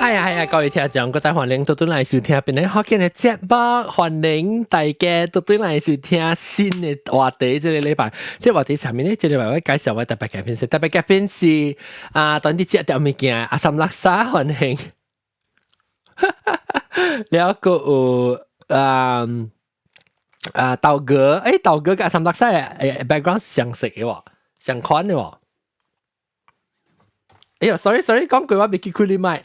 係啊係啊，各位聽眾，各位歡迎倒轉來收聽邊個福建的節目，歡迎大家倒轉來收聽新的話題。這個禮拜，這個話題上面呢，這個禮拜我介紹我特別嘉賓是特別嘉賓是啊，當地食掉物件阿三垃圾歡迎，了個有啊啊豆哥，豆哥佮阿三垃圾background 相似的喎，相款的喎。哎喲，sorry sorry，講句話袂記開你麥。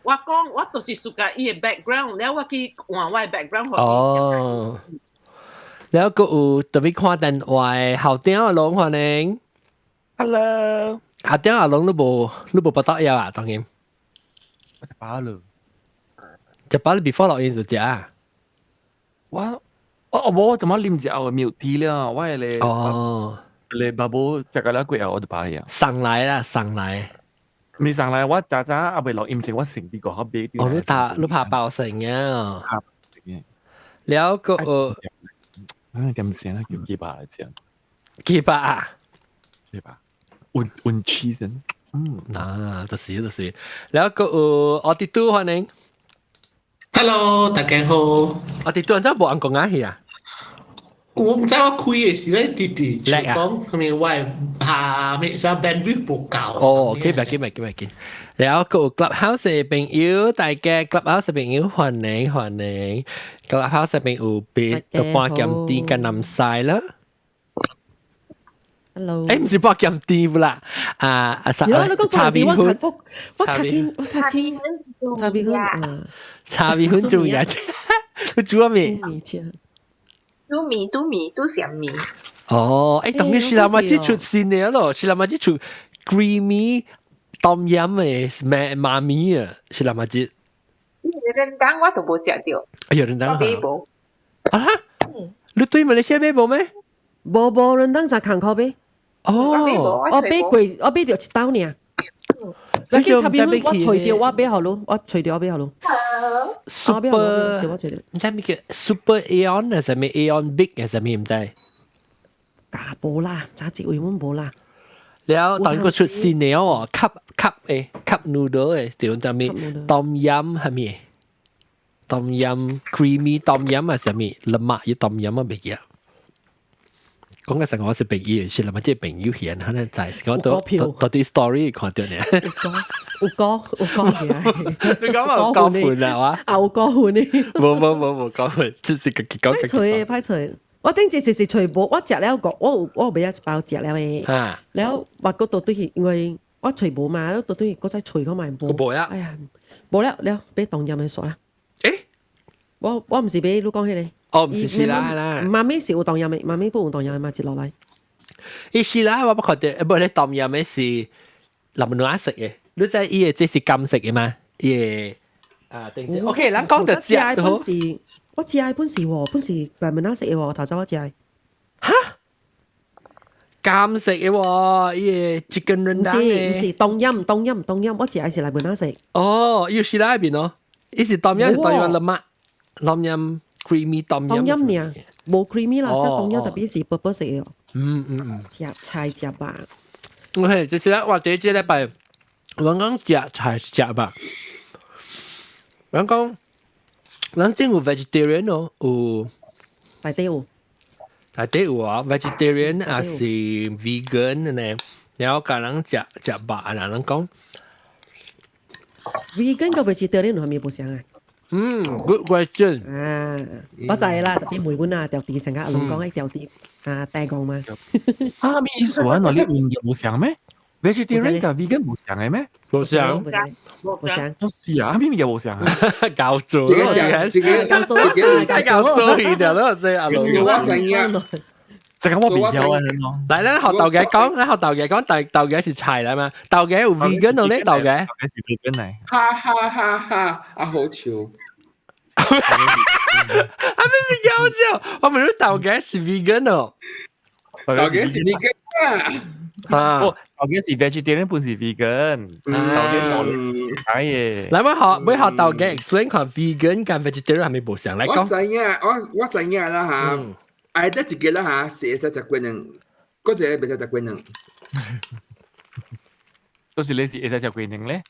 我講我就是 suka 伊的 background，了我去換我的 background 予伊。哦，了閣有特別看電話的校長阿龍歡迎。 Hello。校長阿龍你無報道藥啊？當然。我食飽了。食飽你 before 錄音就食啊？我無怎麼啉一後 milk tea 了，我係咧。哦。咧 bubble 食個了過後我就飽呀。上來啦，上來。未上來，我早早還未錄音前，我先佇外口買。哦，你拍包成啊？了個點先啊？叫幾百來食？幾百啊？幾百？溫溫 cheese 嗯，啊，就是就是。了個我哋都歡迎。 Hello，大家好。我哋都人真無人講啊去啊？我毋知我開的時咧，直直就講啥物我的下面啥 bandwidth 無夠。哦，OK，袂緊袂緊袂緊。然後個 Clubhouse 的朋友，大家 Clubhouse 的朋友歡迎歡迎。Clubhouse 的朋友別到半鹹甜佮南西啦。 Hello。毋是半鹹甜啦，啊啊啥？茶米粉，我較緊，我較緊，茶米粉啊。茶米粉煮嘢，你煮啥物？煮麵煮麵煮啥麵？哦，當然是啦嘛，這出新的咯，是啦嘛，這出 creamy 冬陰的咩媽咪啊，是啦嘛這。 rendang 我都無食著。哎呀，rendang 買無。啊哈？你對馬來西亞買無咩？無無 rendang 就艱苦買。哦，我買過，我買著一兜爾。你叫插邊我揣著我買予你，我揣著我買予你。 Super，毋知咩叫 Super Aeon 啊？啥物 Aeon Big 啊？啥物毋知？假無啦，早一位阮無啦。了當個出新的哦，cup cup 的 cup noodle 的，對，啥物冬陰係咪？冬陰 creamy 冬陰啊？啥物 lemak 要冬陰啊？袂記。講嘅時我是朋友，是啦嘛？這朋友顯可能在講到到啲 story 看到呢。有歌有歌嘅。你講有歌盤啊？哇！啊有歌盤呢？無無無無歌盤，只是個講。歹揣歹揣，我頂次是揣無，我食了個，我有買一包食了的。了我閣倒轉去，因為我揣無嘛，了倒轉去閣再揣看覓無。無啊！哎呀，無了了，買冬陰的煞啦。我毋是買你講彼個。哦，毋是是啦啦。媽咪是有冬陰的，媽咪不有冬陰的嘛，一落來。伊是啦，我不確定，無咧冬陰的是林暖食的，你知伊的這是甘食的嗎？伊的啊，定正 OK，咱講到食本是，我食的本是喎，本是白門仔食的喎，頭早我食的。哈？甘食的喎，伊的 chicken rendang。毋是毋是冬陰冬陰冬陰，我食的是來門仔食。哦，伊是哪邊咯？伊是冬陰是冬陰 lemak，冬陰。creamy 冬冬陰爾，無 creamy 啦，即冬陰特別是薄薄食的。食菜食吧。 OK，就是咧，我哋這禮拜我講食菜食吧。我講，咱正有 vegetarian 哦，有。大底有。大底有啊，vegetarian 還是 vegan 呢？然後教人食食肉啊，人講。 vegan 佮 vegetarian 有啥物無相啊？嗯，good question。啊，我知啦，特別梅本啊，調啲成日阿龍講喺調啲啊，大講嘛。啊，咩意思啊？那你用嘅無相咩？vegetarian 佮 vegan 無相的咩？無相，無相，無相。都是啊，咩物件無相啊？搞做，這個這個搞做，搞做一點咯，這阿龍。我知影。這個我袂曉啊，來，咱學豆家講，咱學豆家講，豆家是菜來嘛？豆家有 vegan 哦，咧豆家。豆家是 vegan 嚟。哈哈哈哈！啊好笑。啊咩物件好笑？我問你豆家是 vegan 哦。豆家是 vegan 啊。啊，豆家是 vegetarian 不是 vegan。豆家冇哎耶。來，我學豆家 explain 看 vegan 佮 vegetarian 係咪無相來講。我知影，我知影啦嚇。愛得一個啦嚇，是會使食雞卵，閣一個袂使食雞卵。到時你是會使食雞卵咧？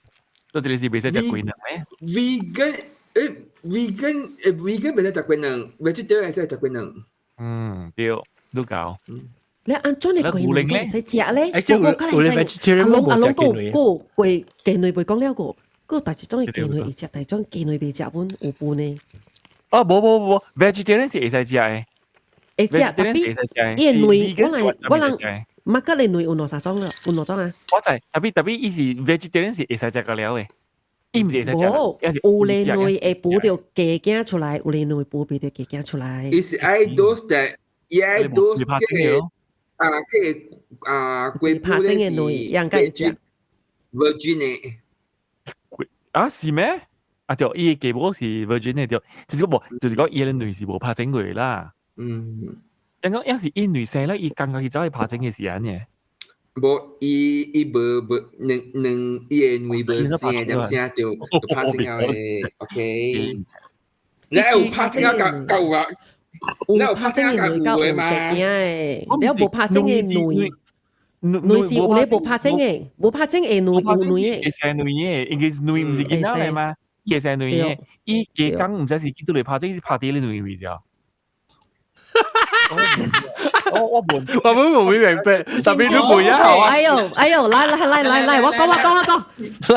都這裡是袂使食雞卵咩？Vegan 誒，vegan 誒，vegan 袂使食雞卵，vegetarian 會使食雞卵。嗯，對，都夠。你按怎的雞卵會使食咧？我有 vegetarian 阿龍阿龍個個雞雞卵袂講了個，個大一種的雞卵會食，大種雞卵袂食本有分呢。哦，無無無，vegetarian 是會使食的。會食，特別伊的卵，我來我人馬格的卵有兩三種啦，有兩種啊。我知，特別伊是 vegetarian 是會使食個了的，伊毋是會使食。無，有的卵會孵著雞囝出來，有的卵孵袂著雞囝出來。伊是愛 dose 的，伊愛 dose 個啊，個啊，雞拍精的卵，應該食。 virgin 的。啊，是咩？啊對，伊的雞母是 virgin 的對，就是講無，就是講伊的卵是無拍精過啦。嗯。人講要是伊卵生咧，伊感覺伊走去拍精嘅時間嘅。無，伊伊無無兩兩伊的卵無生，點聲就就拍精了的。OK。你有拍精啊？夠夠啊！有拍精的卵夠有雞囝的，你有無拍精的卵？卵是有咧無拍精的，無拍精的卵有卵的。會生卵的，應該是卵毋是囡仔來嘛？伊會生卵的，伊雞公毋知是幾多來拍精，是拍佇咧卵位咗。我我問，我本無明白，特別都唔一樣。哎呦哎呦，來來來來來，我講我講我講，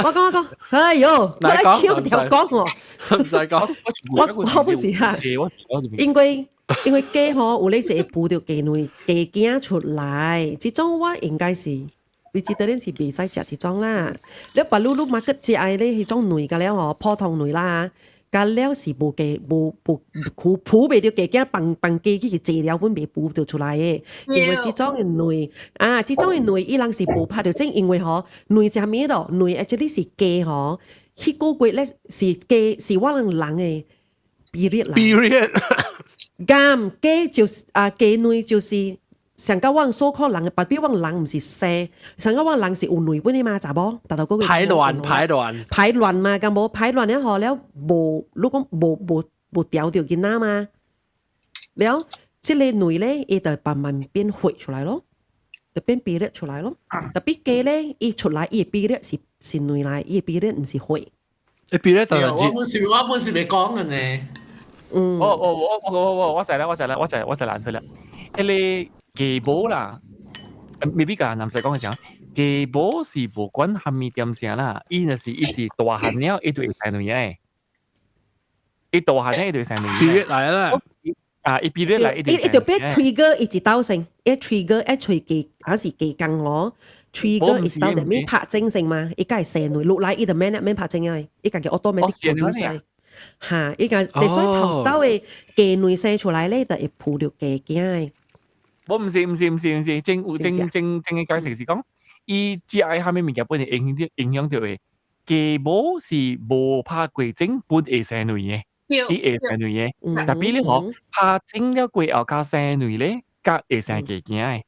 我講我講，哎呦，我超條講喎，唔使講，我我不是啊，因為雞吼有咧是會孵著雞卵雞囝出來，這種我應該是，你知道恁是袂使食這種啦。你白魯魯嘛閣食的咧，彼種卵甲了吼，普通卵啦。甲了是無雞無無孵孵袂著雞囝，放放雞去治療本袂孵著出來的。因為這種的卵啊，這種的卵伊人是無拍著精，因為吼卵是啥物咯？卵 actually 是雞吼，彼個月咧是雞是我人人的 period 來。 period。咁雞就是啊雞卵就是上甲我所可人，代表我人毋是生，上甲我人是有卵本的嘛，知無？逐逐個月排卵排卵排卵嘛，敢無排卵了後了無，你講無無無調著囡仔嘛？了，這個卵咧，伊就慢慢變血出來咯，就變 period 出來咯。特別雞咧，伊出來伊的 period 是是卵來，伊的 period 毋是血。欸，period 就我本是我本是未講嘅呢。嗯。我我我我我我知啦，我知啦，我知我知藍色啦。彼個雞母啦，maybe 甲男仔講嘅時候，雞母是無管蝦米點聲啦，伊若是伊是大漢了，伊就會生卵嘅。伊大漢了，伊就會生卵。 period 來啦。啊，伊 period 來，伊伊就變 trigger 伊一道性，一 trigger 一隨雞還是雞公哦，trigger 一道裡面拍精性嘛，伊該會生卵落來，伊就免免拍精嘅，伊家己 automatic produce。嚇，伊家所以頭頭的雞卵生出來咧，就會孵著雞囝的。我毋是毋是毋是毋是，正正正正嘅解釋是講，伊食的蝦米物件本會影響影響著的。雞母是無拍過精，本會生卵的，伊會生卵的。特別你吼拍精了過後較生卵咧，較會生雞囝的。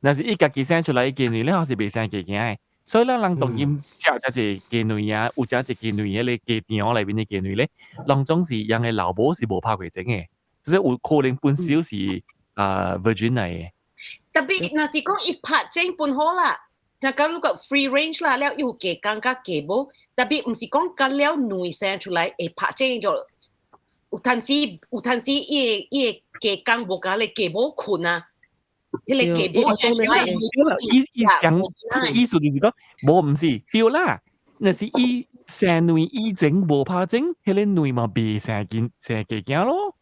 若是伊家己生出來的雞卵咧，吼是袂生雞囝的。所以咱人當今食遮濟雞卵啊，有食一雞卵迄個雞場內面的雞卵咧，攏總是人的老母是無拍過精的，所以有可能本身是啊 virgin 來的。特別若是講伊拍精本好啦，就講如果 free range 啦，了有雞公佮雞母，特別毋是講佮了卵生出來會拍精就有陣時有陣時伊個伊個雞公無佮咧雞母睏啊。彼個雞母伊伊想意思就是講，無毋是對啦，若是伊生卵以前無拍精，彼個卵嘛袂生囡生雞囝咯。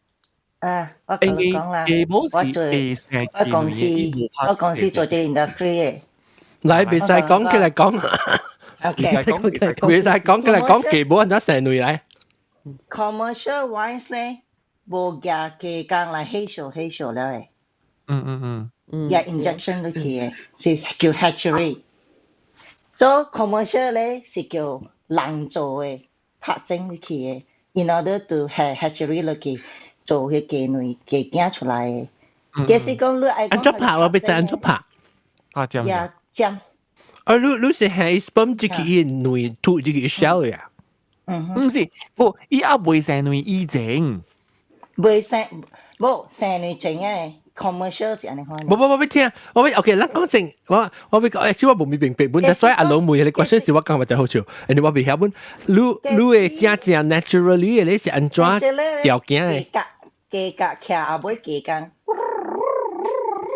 啊，我共你講啦，我做我公司我公司做這個 industry 的。來，袂使講起來講。 OK，袂使講起來講，雞母按怎生卵來？Commercial wise 咧，無夾雞公來起數起數了的。夾 injection 落去的，是叫 hatchery。So commercial 咧是叫人做的，拍精落去的，in order to have hatchery 落去做彼雞卵雞囝出來的。其實講你愛按怎拍我欲知按怎拍？拍針。呀，針。啊，你你是係 sperm 這個伊卵吐這個 shell 呀？嗯。毋是，無伊猶未生卵以前。未生，無生卵前的。commercial 是按呢款。無無無，欲聽，我欲 OK，咱講正，我欲講，誒，我無咪明白本，所以阿龍問彼個 question 是我感覺真好笑，因為我袂曉本，你你會正正 naturally 的，你是按怎條件的？雞角徛後尾雞公。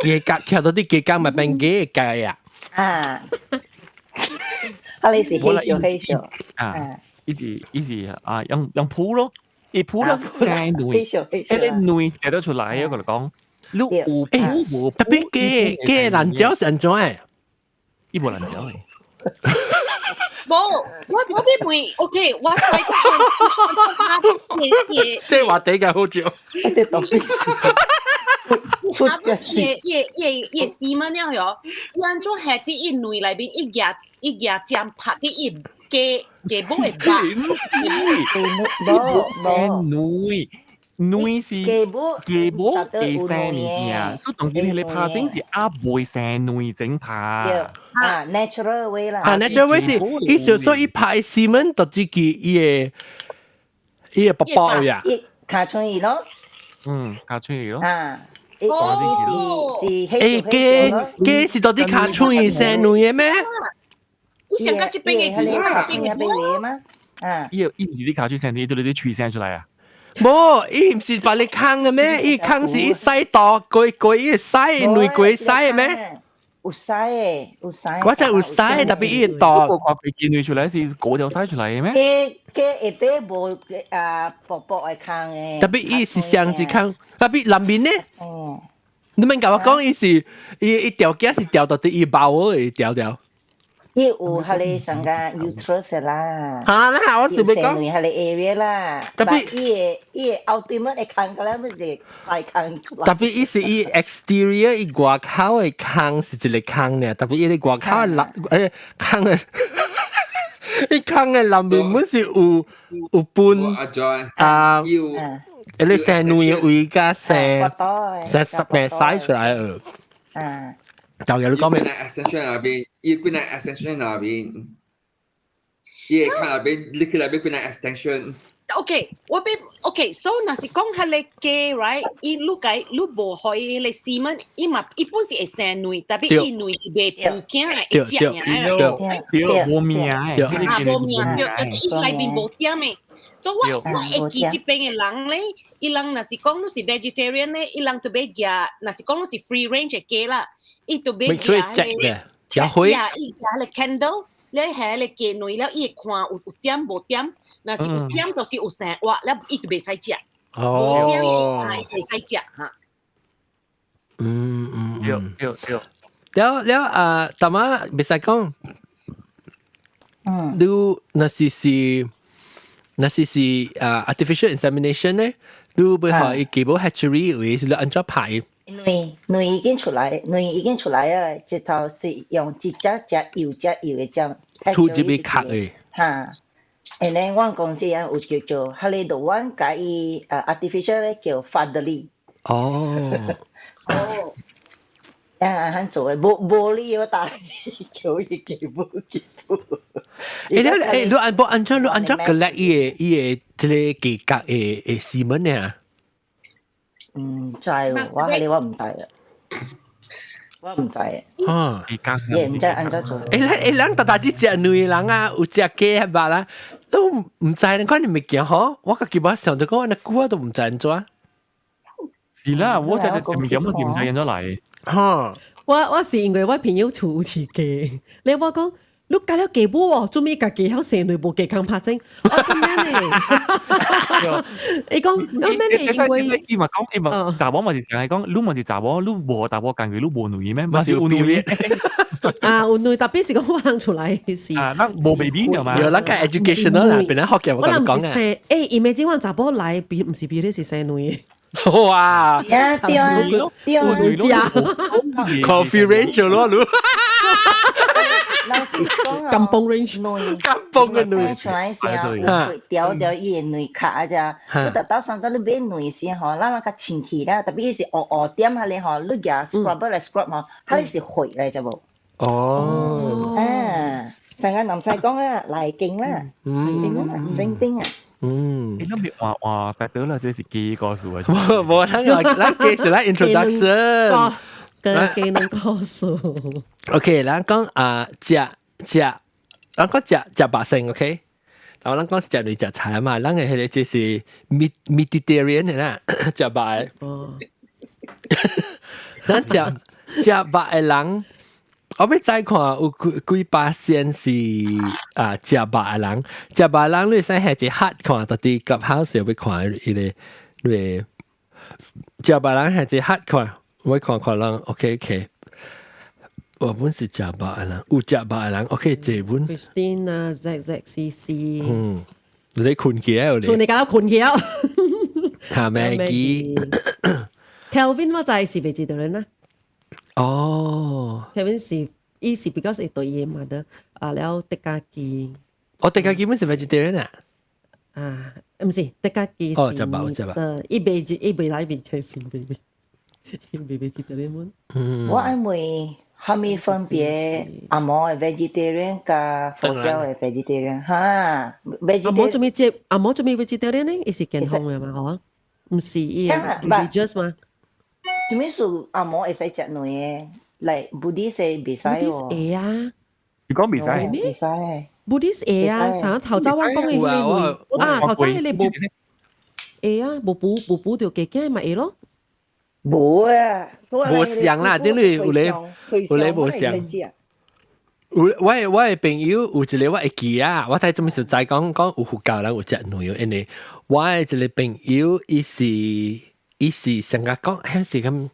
雞角徛到啲雞公咪變雞的雞啊！啊，啊你是彼小彼小啊，伊是啊用用鋪咯，伊鋪咯生卵，彼个卵生得出來啊！我嚟講，你有鋪無？特別雞雞爛蕉是按怎的？伊無爛蕉的。無，我欲問，OK，我知講，這話題較好笑。這東西。啊，不是伊伊伊伊 semen 了喲，伊按怎下佇伊卵內面伊夾伊夾針拍佇伊雞雞母的肉。無生卵，卵是雞母雞母會生物件，所以當今彼个拍種是阿袂生卵整拍。啊，natural way 啦。啊，natural way 是，伊就說伊拍 semen 就自己伊个寶寶呀。伊尻川伊咯。嗯，尻川伊咯。啊。哦，是欸，雞雞是到底尻川伊生卵的咩？你上個這邊的是那邊的邊嗎？啊，伊伊毋是你尻川生，伊對你啲喙生出來啊？無，伊毋是把你空的咩？伊空是伊洗刀，過過伊洗，卵過洗的咩？有洗的，有洗。我知有洗，特別伊刀。我看佢見出來是嗰條洗出來的咩？雞雞下底無啊薄薄的空的。特別伊是上一空，特別內面呢？嗯。你免共我講，伊是伊伊條頸是掉到佇伊包的掉掉。伊有彼个上個 uterus 啦。嚇，那我是欲講。彼个 area 啦。特別伊个伊个 ultimate 的空個咧，不是細空出來。特別伊是伊 exterior 伊外口的空是一个空呢，特別伊個外口的內空的，伊空的內面本是有有分啊，彼个生卵的位佮生生濕嘅洗出來的。啊。就有你講咩？extension 那邊，伊幾個 extension 那邊，伊會看那邊，你去那邊幾個 extension。 OK，我欲 OK，so 若是講彼个雞，right？伊你解你無予伊彼个 semen，伊嘛伊本是會生卵，特別伊卵是袂孵囝的，會食爾對對，無命的，啊無命對，伊內面無點的。所以我我會記這邊的人咧，伊人若是講你是 vegetarian 咧，伊人就欲夾，若是講你是 free range 的雞啦，伊就欲夾彼个，夾灰，伊夾彼个 candle。你下彼个雞卵了，伊會看有有點無點，若是有點就是有生活，了伊就袂使食。哦，無點伊袂使食哈。嗯嗯，對對對。了了啊，大媽袂使講，你若是是啊 artificial insemination 咧，你欲予伊雞母 hatchery 位是你按怎排？卵卵已經出來，卵已經出來啊！直頭是用一隻隻幼隻幼的隻，吐入去殼的。哈，and then 阮公司啊有叫做，彼个就阮共伊artificial 咧叫 fatherly。哦。哦。啊，按做的，無無理由打叫伊雞母雞母。欸，你欸，你按按怎你按怎 collect 伊个伊个這個雞殼的的 semen 呢？毋知喎，我彼个我毋知啊，我毋知啊。也毋知按怎做。欸，欸，咱逐逐只食卵的人啊，有食雞的肉啦，都毋知你看你物件吼，我家己我想著講，那久我都毋知按怎。是啦，我食食物件我是毋知按怎來。哈，我是因為我朋友厝有飼雞，你我講。你教了雞母哦，做咩家己曉生卵無雞空拍精？我講咩呢？伊講我咩呢？因為伊嘛講，伊嘛查某嘛是成日講，你嘛是查某，你無查某工具，你無卵咩？嘛是有卵啊，有卵，特別是講我行出來是啊，咱無 baby 嘛？有咱個 educational 啦，變咱學嘅我講啊。我生，欸，imagine 我查某來，比毋是比你是生卵。哇！對啊對啊對啊，Coffee Range 咯，你。老實講啊，甘榜 range，甘榜嘅卵出來時候，會掉掉伊个卵殼啊咋？你特到上到你買卵時吼，咱咱較清氣啦，特別伊是烏烏點彼个吼，你舉 scrubber 來 scrub 吼，彼个是血來咋無？哦。啊，上個唔使講啊，內經啦，內經啊，聖經啊。嗯，你諗住話話得到啦，這是幾個數啊？無無，咱個咱繼續來 introduction。個技能告訴。 OK，咱講啊，食食，咱講食食肉先，OK。然後咱講食類食菜嘛，咱嘅彼個就是 meatitarian 的啦，食肉的。哦。咱食食肉的人，我欲再看有幾幾巴仙是啊食肉的人，食肉的人你會使下一黑看，到底 Clubhouse 欲看伊個，你食肉人下一黑看，我看看人，OK OK。我本是食肉的人，有食肉的人，OK，這本。 Christine Z Z C C。嗯，你困起來有你搞到困起來。嚇 Maggie。 Kelvin 我就是 vegetarian 啦。哦。 Kelvin 是伊是 because 伊對伊嘛的啊了德家基。哦，德家基本是 vegetarian 啊。啊，毋是德家基。哦，食肉食肉。伊袂伊袂來面開始袂袂，伊袂 vegetarian 們。嗯。我愛問。啥物分別紅毛的 vegetarian 佮佛教的 vegetarian 哈？vegetarian 紅毛做咩接？紅毛做咩 vegetarian 呢？伊是健康的嘛？嗬？毋是伊 religious 嘛？做咩事紅毛會使食卵的？like Buddhist 袂使哦。會啊。你講袂使？袂使。 Buddhist 會啊，啥頭早我講的彼個啊，頭早彼個無會啊，無補無補著雞囝嘛會咯。無啊，無相啦，頂你有咧有咧無相。有我的朋友有一個我會記啊，我睇做咩事知講講有佛教人有食卵，因為我的一個朋友伊是成日講，彼是咁，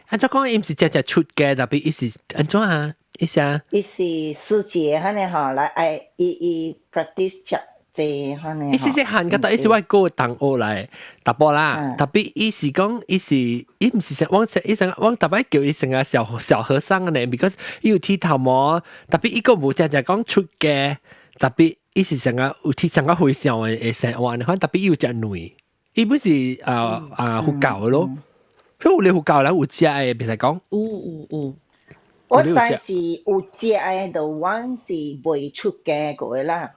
按怎講伊毋是正正出家，特別伊是按怎啊？伊啥？伊是師姐按呢吼，來愛伊伊 practice 食濟按呢。伊是細漢個，伊是我個同學來查埔啦，特別伊是講伊是伊毋是成我伊成我逐擺叫伊成個小小和尚呢，because 伊有剃頭毛，特別伊個無正正講出家，特別伊是成個有剃成個和尚的的生活，反正特別伊有食卵，伊本是啊啊佛教的咯，彼有咧佛教人有食的，袂使講。有有有。我知是有食的，the one 是袂出家過的啦。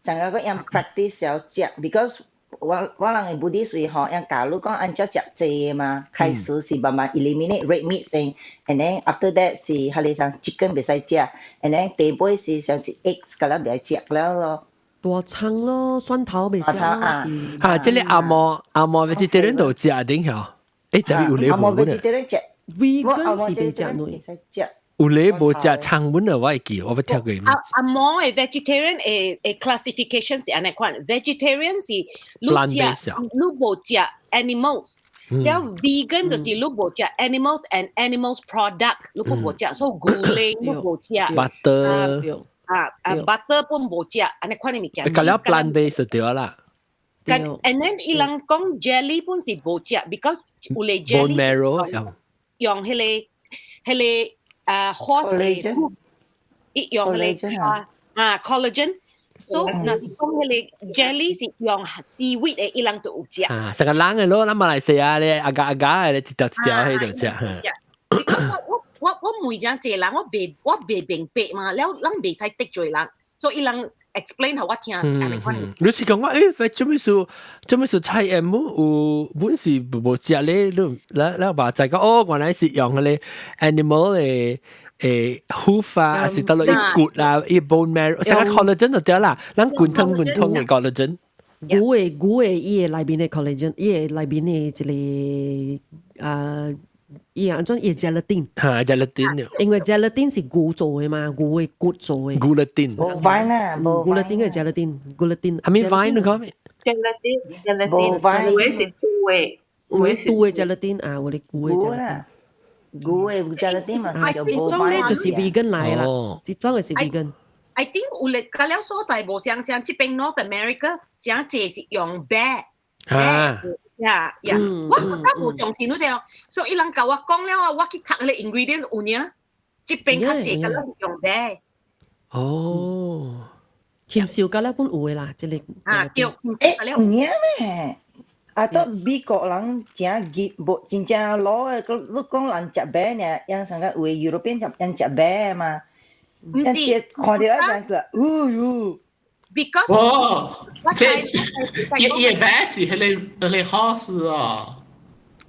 上個個用 practice 了食，because 我人的 Buddhist 是吼，用教你講按怎食濟嘛。開始是慢慢 eliminate red meat 先，and then after that 是彼個像 chicken 袂使食，and then 第尾是像是 eggs 個啦袂食了咯。大腸咯，蒜頭袂食啊。哈，這個紅毛紅毛 vegetarian 都食頂曉，欸，這邊有咧無？紅毛 vegetarian 食，vegan 是袂食卵。食。有咧無食腸粉的我會記，我捌聽過。紅紅毛的 vegetarian 的的 classification 是按呢款，vegetarian 是你食你無食 animals，了 vegan 就是你無食 animals and animals product，你不無食，所以牛奶你無食，butter 啊啊 butter 本無食，按呢款的物件。佮了 plant based 就對啦。 And then 伊人講 jelly 本是無食，because 有咧 jelly bone marrow 用彼個彼個。啊，horse 的，伊用彼個啊啊 collagen，所以若是講彼個 jelly 是用 seaweed 的，伊人就有食。啊，成個人的咯，咱馬來西亞咧，agar agar 的，一條一條彼就食。我我我問誠濟人，我袂明白嘛，了咱袂使得罪人，所以伊人 explain 予我聽是按呢款。你是講我欸，做咩事？做咩事？菜 M 有本是無食咧，你咱咱嘛知講哦，原來是用彼個 animal 的誒 hoof 啊，還是倒落伊骨啊，伊 bone marrow，成個 collagen 就對啦，咱滾湯滾湯的 collagen。牛的牛的伊的內面的 collagen，伊的內面的一個啊，伊按怎伊 gelatin。哈，gelatin。因為 gelatin 是牛做的嘛，牛的骨做的。 gelatin。 bovine 啊，gelatin 個 gelatin，gelatin。係咪 vine 你講咩？gelatin，gelatin，有的是豬的，有的豬的 gelatin 啊，有的牛的 gelatin。牛的 gelatin 嘛是叫這種咧就是 vegan 來啦，這種就是 vegan。 I think 有咧，佮了所在無相像，這邊 North America 誠濟是用 bear。啊。 Yeah yeah！我我無相信你知哦，所以伊人共我講了啊，我去讀彼個 ingredients 有影，這邊較濟佮了用 bear。哦。禽獸佮了本有的啦，這個。啊對。欸，有影咩？啊，到美國人誠熱，無真正老的，閣你講人食 bear 爾，樣上個有的 European 食人食 bear 嘛。毋是，看著啊，真是，嗚喲。，because 哦，這伊伊個是彼個 horse 哦，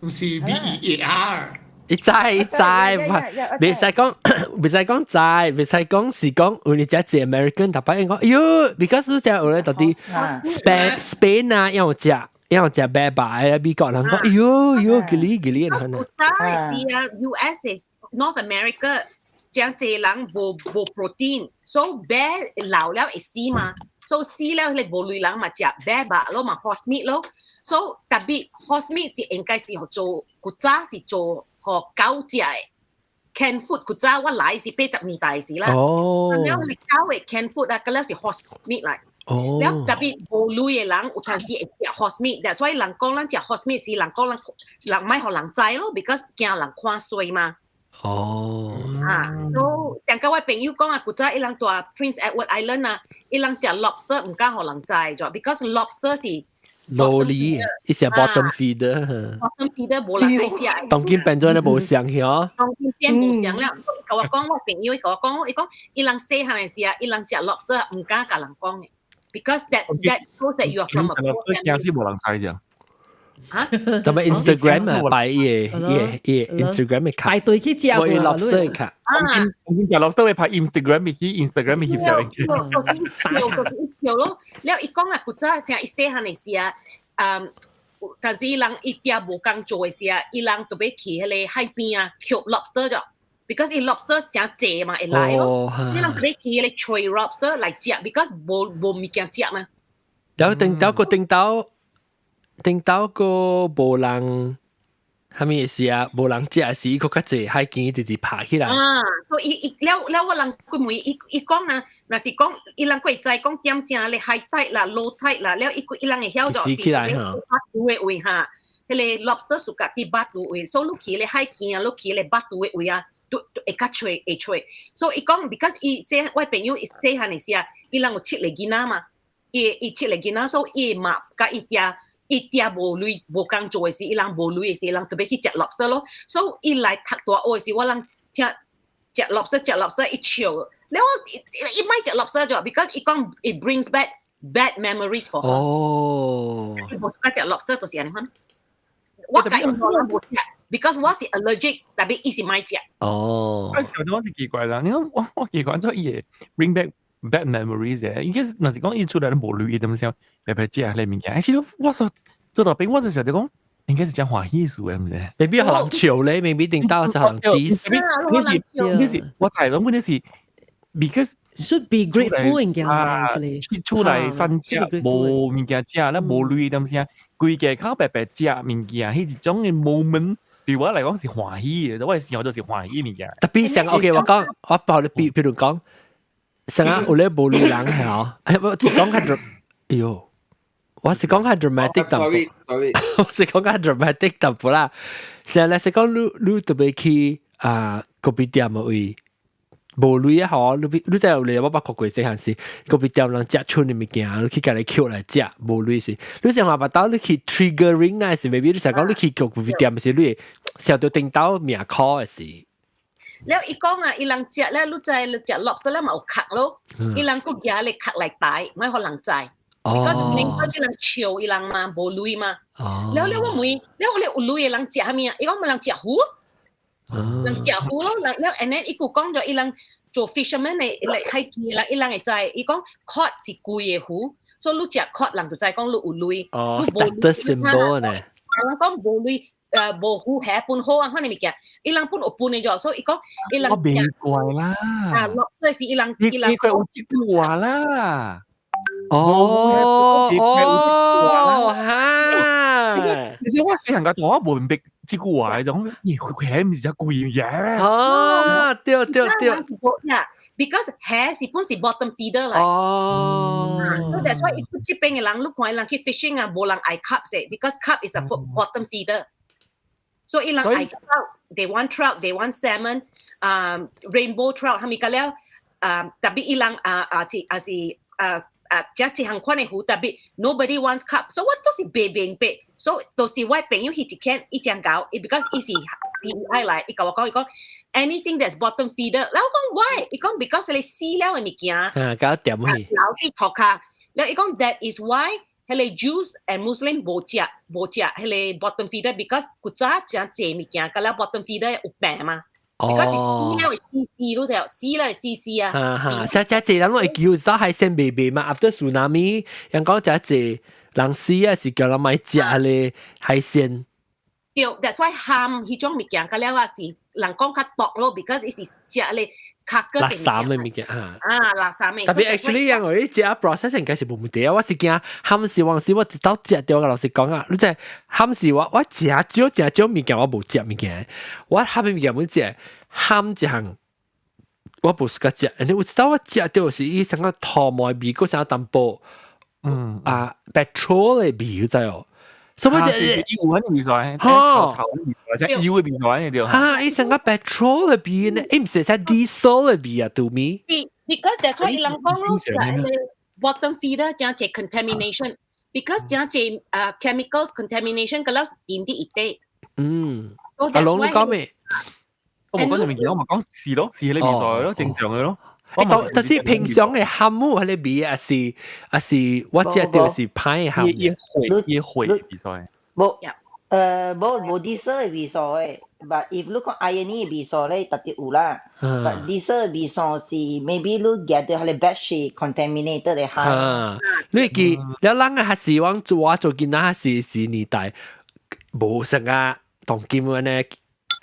毋是 BEAR。伊知伊知，袂使講，袂使講知，袂使講是講有你只隻 American 特擺講，哎喲，because 只有咧到底 Spain 啊，有食有食白白美國人講，哎喲喲，吉哩吉哩，古早是啊，US is North America，真濟人無 protein，所以白老了會死嘛，所以死了你無類人嘛食白肉咯嘛 horse meat 咯，所以特別 horse meat 是應該是做古早是做予狗食的 canned food，古早我來是80年代時啦，了你狗的 canned food 啊，嗰了是 horse meat 來。了特別無類的人有當時會食 horse meat，所以人講咱食 horse meat 是人講咱人莫予人知咯，because 驚人看衰嘛。啊，所以上個我朋友講啊，古早伊人蹛 Prince Edward Island 啊，伊人食 lobster 毋敢予人知咗，because lobster 是老哩，伊是 bottom feeder。 bottom feeder 無人愛食。當今變做咧無相曉。當今變無相了。伊共我講，我朋友伊共我講，伊講伊人細漢的時啊，伊人食 lobster 毋敢共人講的，because that shows that you are from a poor family。驚死無人知啫。嚇？同埋 Instagram 啊，擺伊個伊個伊個 Instagram 的卡，排隊去食。我 lobster 的卡。啊！當今食 lobster 會拍 Instagram 去 Instagram 翕相。笑咯，了伊講啊，古早像伊細漢的時啊，但是伊人伊爹無工做的時啊，伊人特別去彼个海邊啊，抾 lobster 咗，because 伊 lobster 誠濟嘛，會來咯。伊人特別去彼个揣 lobster 來食，because 無物件食嘛。然後頂到個頂到頂到個無人，啥物事啊？無人食時，伊閣較濟海墘直直拍起來。啊，所以伊伊了了，我人佢問伊伊講啊，若是講伊人會知講點聲咧 high tide 啦、low tide 啦，了伊伊人會曉咗。死起來哈。巴肚的位哈，彼个 lobster 屬甲佇腹肚位，所以你去咧海墘啊，你去咧腹肚的位啊，都會較揣會揣。所以伊講，because 伊細我朋友伊細漢的時啊，伊人有七個囡仔嘛，伊伊七個囡仔，所以伊媽佮伊爹。伊爹無鐳無工做的時，伊人無鐳的時，伊人特別去食 lobster 咯。所以伊來讀大學的時，我人聽食 lobster 食 lobster 伊笑，了我伊莫食 lobster 就，because 伊講 it brings back bad memories for her。伊無喜歡食 lobster 就是按呢款。我共伊無無食，because 我是 allergic，特別伊是莫食。啊，小我是奇怪啦，你講我奇怪做伊會 bring back bad memories 嘅，應該是若是講伊出來都無鐳，點樣白白食彼物件，其實我說做大兵，我就想著講應該是真歡喜事嘅，毋是？未必予人笑咧，未必定到是予人 diss。你是你是我知，問題是 because should be grateful 應該啊，出來散食無物件食，咱無鐳點聲，規家口白白食物件，彼一種嘅 moment 對我來講是歡喜嘅，我嘅生活就是歡喜物件。特別上 OK，我講我包你比比如講，上啊有咧無鐳人係哦，我是講較，哎喲，我是講較 dramatic 淡薄， sorry，我是講較 dramatic 淡薄啦。成日是講你你特別去啊咖啡店嘅位。無鐳啊吼，你你知有咧，我捌看過細漢時，咖啡店人食剩的物件，你去共你抾來食，無鐳是。你想話捌到你去 triggering 那是，maybe 你想講你去咖啡店時，你會想到頂到命苦的時。了伊講啊，伊人食咧，你知你食 lobster 咧嘛有殼咯，伊人閣舉咧殼來帶，莫予人知。Because 另外一人笑伊人嘛，無鐳嘛。了了我問，了我有鐳的人食啥物啊？伊講人食魚。人食魚咯，了了，and then 伊閣講咗，伊人做 fisherman 的來海墘人，伊人會知，伊講 cod 是貴的魚，所以你食 cod 人就知講你有鐳。哦，status symbol 呢？人講無鐳，無魚蝦分好啊，款的物件，伊人本有分的咗，所以伊講伊人我袂怪啦。啊，落是伊人伊人伊佢有這句話啦。哦哦哈！其實我細漢個我無明白這句話，就講咦，蝦毋是只貴嘢。啊，對對對。 Yeah, because 蝦是本是 bottom feeder 來。So that's why 伊這邊的人，你看伊人去 fishing 啊，無人愛 carp 嘅，because carp is a bottom feeder。所以伊人愛 trout, they want trout, they want salmon, rainbow trout，係咪個了？特別伊人啊啊是啊是啊。啊，這一項款的魚，特別 nobody wants carp，所以我都是袂明白，所以都是我朋友彼一間伊講搞，because 伊是伊愛來，伊共我講，伊講 anything that's bottom feeder，然後我講 why？伊講 because 你死了的物件，啊，搞掂去，留佇塗跤，了伊講 that is why 彼个 Jews and Muslim 無食彼个 bottom feeder，because 古早誠濟物件，佮了 bottom feeder 有病嘛。Because 死了會死死，你知死了會死死啊。哈哈，誠誠濟人攏會叫走海鮮賣賣嘛，after tsunami，人講誠濟人死啊，是叫人莫食咧海鮮。對，that's why 蚶彼種物件，佮了啊是人講較毒咯，because 伊是食咧較個垃圾的物件嚇。啊，垃圾的。特別 actually 因為你食 process 應該是無問題啊，我是驚蚶是往時我一道食著，老實講啊，你知蚶是我食少食少物件，我無食物件，我蝦米物件無食，蚶一項我無 suka 食，and 有一道我食著是伊啥個塗毛味，閣啥淡薄，啊 petrol 的味，你知哦？什麼？伊有彼味迸，臭臭味迸，像油的味迸對。哈，伊成個 petrol 的味呢，伊毋是啥 diesel 的味啊，to me。是，because that's why 伊人講咯，bottom feeder 誠濟 contamination，because 誠濟chemicals contamination，佮了掂佇伊底。阿龍你講咩？我無講啥物件，我嘛講是咯，是彼個味迸咯，正常的咯。欸，但是平常的蚶母彼个味，抑是我食著是歹的蚶。伊會伊會味迸。無，無 diesel 的味素的，but if 你講 iron 的味素咧，特別有啦。But diesel 的味素是 maybe 你夾著彼个 batch 是 contaminated 的海。啊，你記，了人啊，還是往做我做囡仔，還是是年代無成個當今按呢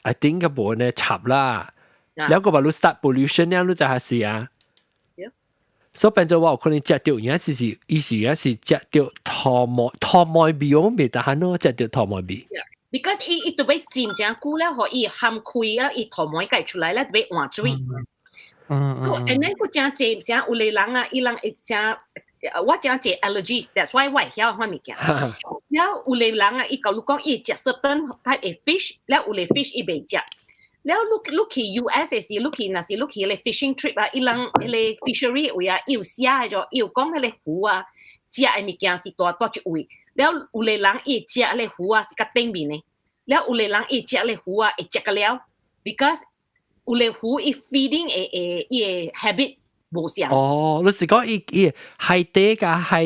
，I think 個無按呢插啦。了個把你 start pollution 了，你就還是啊。所以變做我有可能食著，而家是伊是也是食著塗毛塗毛味，我袂得閒咯，食著塗毛味。 Because 伊特別浸誠久了，予伊蚶開啊，伊塗毛會出來了，特別換水。And then 閣誠濟啥有个人啊，伊人會誠我誠濟 allergies，that's why 我會曉款物件。了有个人啊，伊共你講伊會食 certain type 的 fish，了有个 fish 伊袂食。了你去 US 的時，你去若是你去彼個 fishing trip 啊，伊人彼个 fishery 位啊，伊有寫的就，伊有講彼個魚啊，食的物件是佇佗一位。了有個人伊會食彼个魚啊是較頂面的，了有個人伊會食彼個魚啊會食個了，because 有個魚伊 feeding 的伊的 habit 無相。哦，你是講伊海底佮海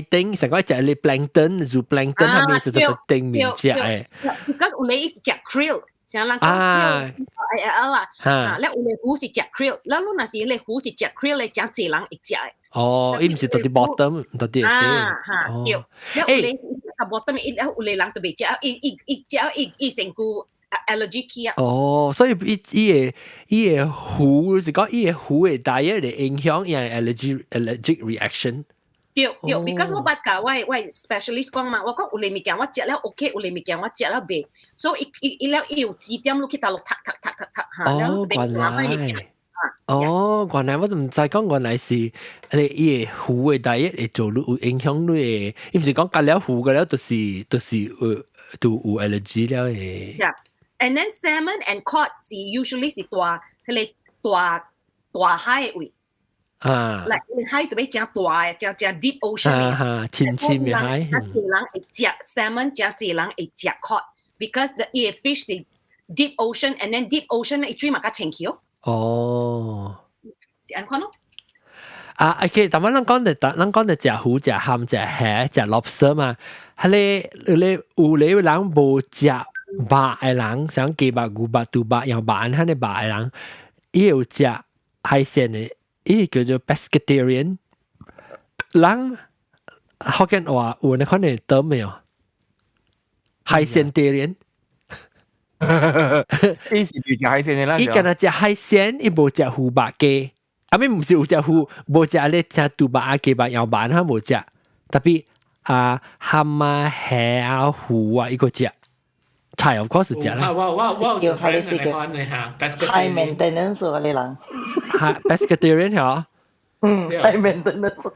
頂，成個食你 plankton，zooplankton 係咪就就頂面食的？ Because 有個伊是食 krill。像人講 krill，哎啊，啊，了有个魚是食 krill，了你若是彼个魚是食 krill 咧，誠濟人會食的。哦，伊毋是佇佇 bottom，佇佇底。啊哈，對。了有个個 bottom，伊了有个人就袂食，伊伊食伊身軀 allergy 去啊。哦，所以伊个魚是講伊个魚的 diet 會影響伊個 allergic reaction。對對，because 我捌共我 specialist 講嘛，我講有个物件我食了 OK，有个物件我食了袂，所以伊伊伊了伊有指點你去佗落讀讀讀讀讀嚇，哦，原來。哦，原來我都毋知講原來是你伊個魚的 diet 會做你有影響你的，伊毋是講食了魚個了就是有都有 allergy 了的。 Yeah, and then salmon and cod 是 usually 是大彼个大大海的位。來海特別誠大的，誠誠 deep ocean 的。啊哈，深深的海。誠濟人會食 salmon，誠濟人會食 cod，because the 伊个 fish 是 deep ocean，and then deep ocean 伊水嘛較清氣哦。哦。是按款咯。啊，OK，但係咱講的食魚、食蚶、食蝦、食 lobster 嘛，彼个你有个人無食肉的人，像雞肉、牛肉、豬肉、羊肉，按彼个肉的人，伊有食海鮮的。伊叫做 pescatarian，人福建話有那款的得沒有？海鮮 tarian，伊是食海鮮的啦。伊干焦食海鮮，伊無食魚肉雞，啊咪毋是有食魚，無食咧食豬肉啊雞肉羊肉，他無食。特別啊蚶啊蝦啊魚啊，伊閣食。菜 of course 食啦。我有 friend 嚟講你嚇，high maintenance 嗰啲人。係 pescatarian 嚇。嗯，high maintenance。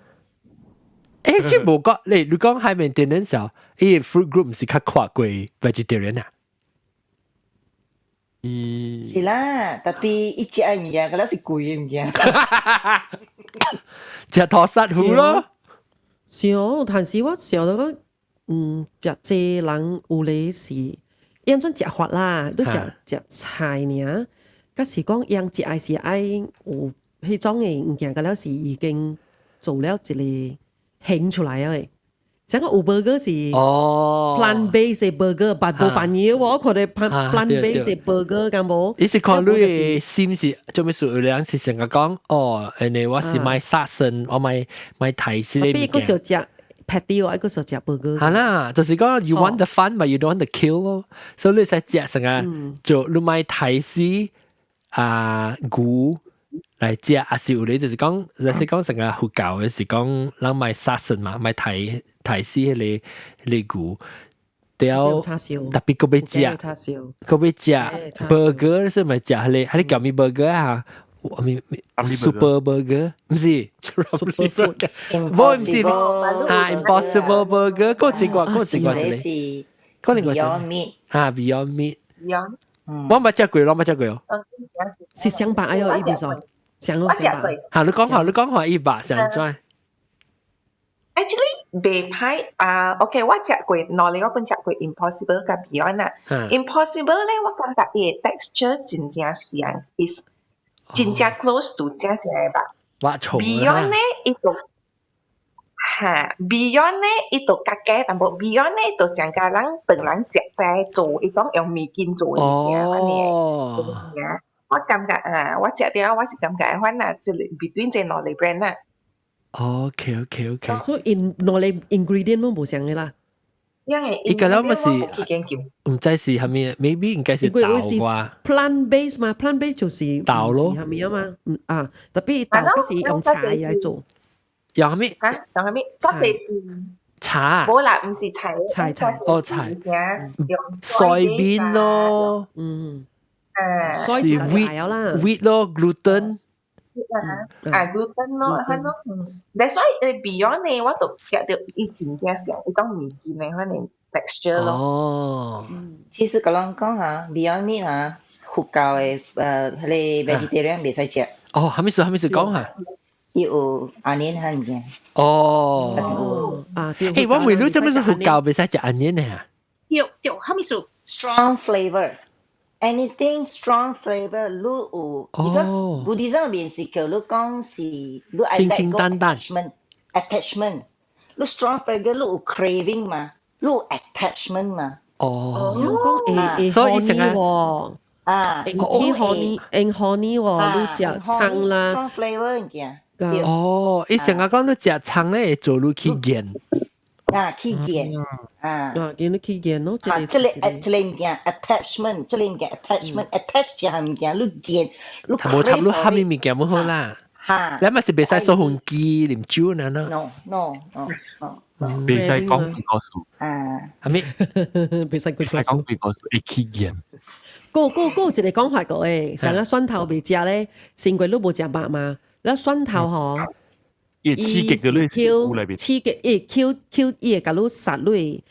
誒，這無講，你講 high maintenance 啊？伊 food group 毋是較闊過 vegetarian 啊？是啦，特別伊食的物件，嗰是貴的物件。食塗殺魚咯。是哦，但是我想到講，食濟人有咧是，伊按怎食法啦，都食食菜爾，佮是講樣食愛是愛有彼種的物件，佮了是已經做了一個形出來啊！成個有 burger 是哦 plant base 的 burger，但無扮嘢喎，我看到 plant base 的 burger 敢無？伊是看你的心是做咩事？有人是成日講哦，因為我是買殺生，我買買提死的比物件。個想食 patty 喎，一個想食 burger。係啦，就是講 you want the fun，but you don't want the kill 咯。所以你使食成個做你買提死啊牛來食，還是有咧就是講，就是講成個佛教的是講人買殺生嘛，買提提死彼個牛。對，叉燒，特別閣欲食，叉燒，閣欲食 burger 是咪食彼個？彼個叫咩 burger 啊？咩 super burger 毋是 super food，無毋是啊，impossible burger，閣一個，閣一個一個，閣另外一個啊，Beyond Meat。我捌食過，我捌食過哦。是上百哎喲，伊邊說上我食過。嚇，你講下，你講下伊吧，是按怎？ Actually，袂歹啊。OK，我食過，兩个我本食過 Impossible 佮 Beyond 啦。Impossible 咧，我感覺伊的 texture 真正像，is 真正 close to 正正的吧。哇，蟲 Beyond 咧，伊就嚇 Beyond 咧，伊就較加淡薄。Beyond 咧，就上加人當人食齋做，伊講用麵筋做的物件，按呢物件。我感覺啊，我食了我是感覺反啊，這個 between 這兩個 brand 啦。 OK。所以因兩個 ingredient 攏無相的啦。因為伊個了咪是毋知是啥物，maybe 應該是豆啩。 plant base 嘛，plant base 就是豆咯，係咪啊嘛？啊，特別豆嗰是用菜來做。用啥物？嚇，用啥物？這是茶。無啦，毋是菜。菜菜。哦，菜。soybean 咯。啊。是 wheat 啦，wheat 咯，gluten。啊，gluten 咯，係咯，嗯。That's why 誒 Beyond 呢，我就食到伊真正像一種麵筋的款的 texture 咯。哦。其實佮人講嚇，Beyond Meat 嚇，佛教的彼個 vegetarian 袂使食。哦，啥物事？啥物事講嚇？伊有 onion 喺物件。哦。啊，誒，我問你做咩事佛教袂使食 onion 呢？對對，啥物事？Strong flavor。Anything strong flavor，你有，because Buddhism 面是叫你講是你愛清清淡淡 attachment，你 strong flavor 你有 craving 嘛，你有 attachment 嘛。哦，講會會所以成日喎，啊，會起 horny，會 horny 喎，你食葱啦，strong flavor 物件。哦，伊成日講你食葱咧會做你起癮。啊，起癮啊，啊，見你起癮咯，啊，這個這個物件 attachment，這個物件 attachment，attach 一項物件，你癮，你無插你蝦米物件冇好啦。嚇，你咪是袂使掃風機、啉酒那喏。 No no no no，袂使講幾個數。啊，係咪？袂使袂使講幾個數會起癮。閣閣閣一個講法個誒，上個蒜頭袂食咧，是因為你無食肉嘛？你蒜頭吼。伊刺激到你食物內面，刺激伊 kill kill 伊會共你殺你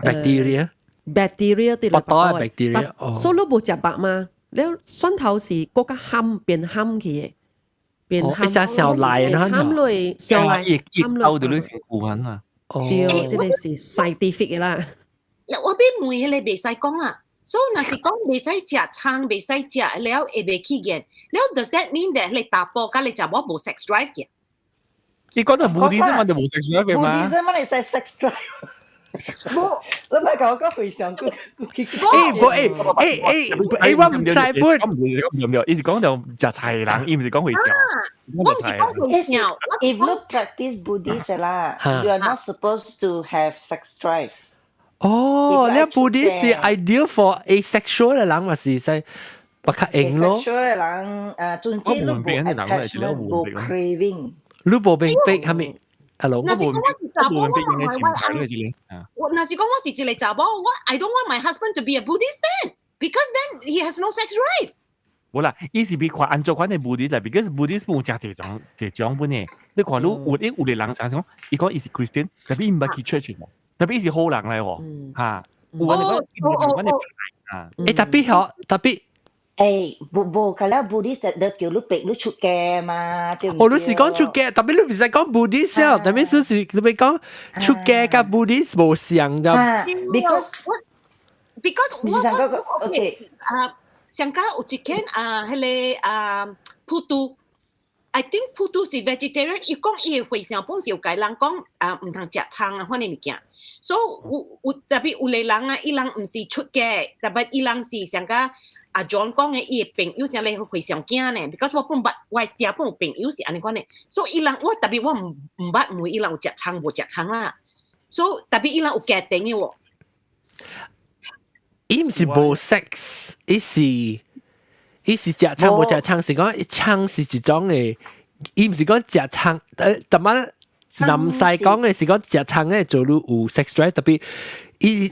bacteria bacteria 佇腹肚的 bacteria，所以你無食肉嘛？你蒜頭是閣較譀變譀去的，變譀。一下上來，譀落上來，伊勾到你身軀啊！對，這個是 scientific 的啦。我欲問彼個袂使講啊，所以若是講袂使食葱，袂使食了會袂起癮，了 does that mean that 你查埔佮你查某無 sex drive 嘅？你講到 Buddhism 我就無 sex drive 嘛？Buddhism 我會使 sex drive。無，你莫共我講回想過。欸，無欸欸欸欸，我毋知本。唔對，伊是講就食菜人，伊毋是講回想。我毋是講回想。 If you practice Buddhist 啦，you are not supposed to have sex drive。哦，你 Buddhist 是 ideal for asexual 的人，嘛是使比較用咯。 asexual 的人，總之你無 attachment，無 craving。你無明白係咪？阿龍，若是講我是查某，我無明白。我若是講我是一個查某，我 I don't want my husband to be a Buddhist then because then he has no sex drive。無啦，伊是比看按怎款的 Buddhist 啦，because Buddhist 無誠濟種濟種本的。你看你有啲有個人想講，伊講伊是 Christian，特別伊毋捌去 church 特別伊是好人來喎，嚇。有我哋講，伊毋是款的派啊。欸，特別好，特別。欸，無無，佮了 Buddhist 就叫你逼你出家嘛，對毋哦，你是講出家，特別你毋是講 Buddhist 啊，特別是你欲講出家佮 Buddhist 無相的。 Because because 我 OK 啊，上加有一間啊，彼個啊普渡， I think 普渡是 vegetarian，伊講伊的和尚本是有共人講啊，毋通食蔥啊，款的物件。所以有有特別有個人啊，伊人毋是出家，特別伊人是像甲阿 John 講的，伊的朋友像咧和尚囝呢，because 我本捌我嗲本有朋友是按呢款的，所以伊人我特別我毋捌問伊人有食蔥無食蔥啦。所以特別伊人有家庭的喎。伊毋是無 sex，伊是食蔥無食蔥，是講蔥是一種的，伊毋是講食蔥，逐擺南西講的是講食蔥的做你有 sex drive，特別伊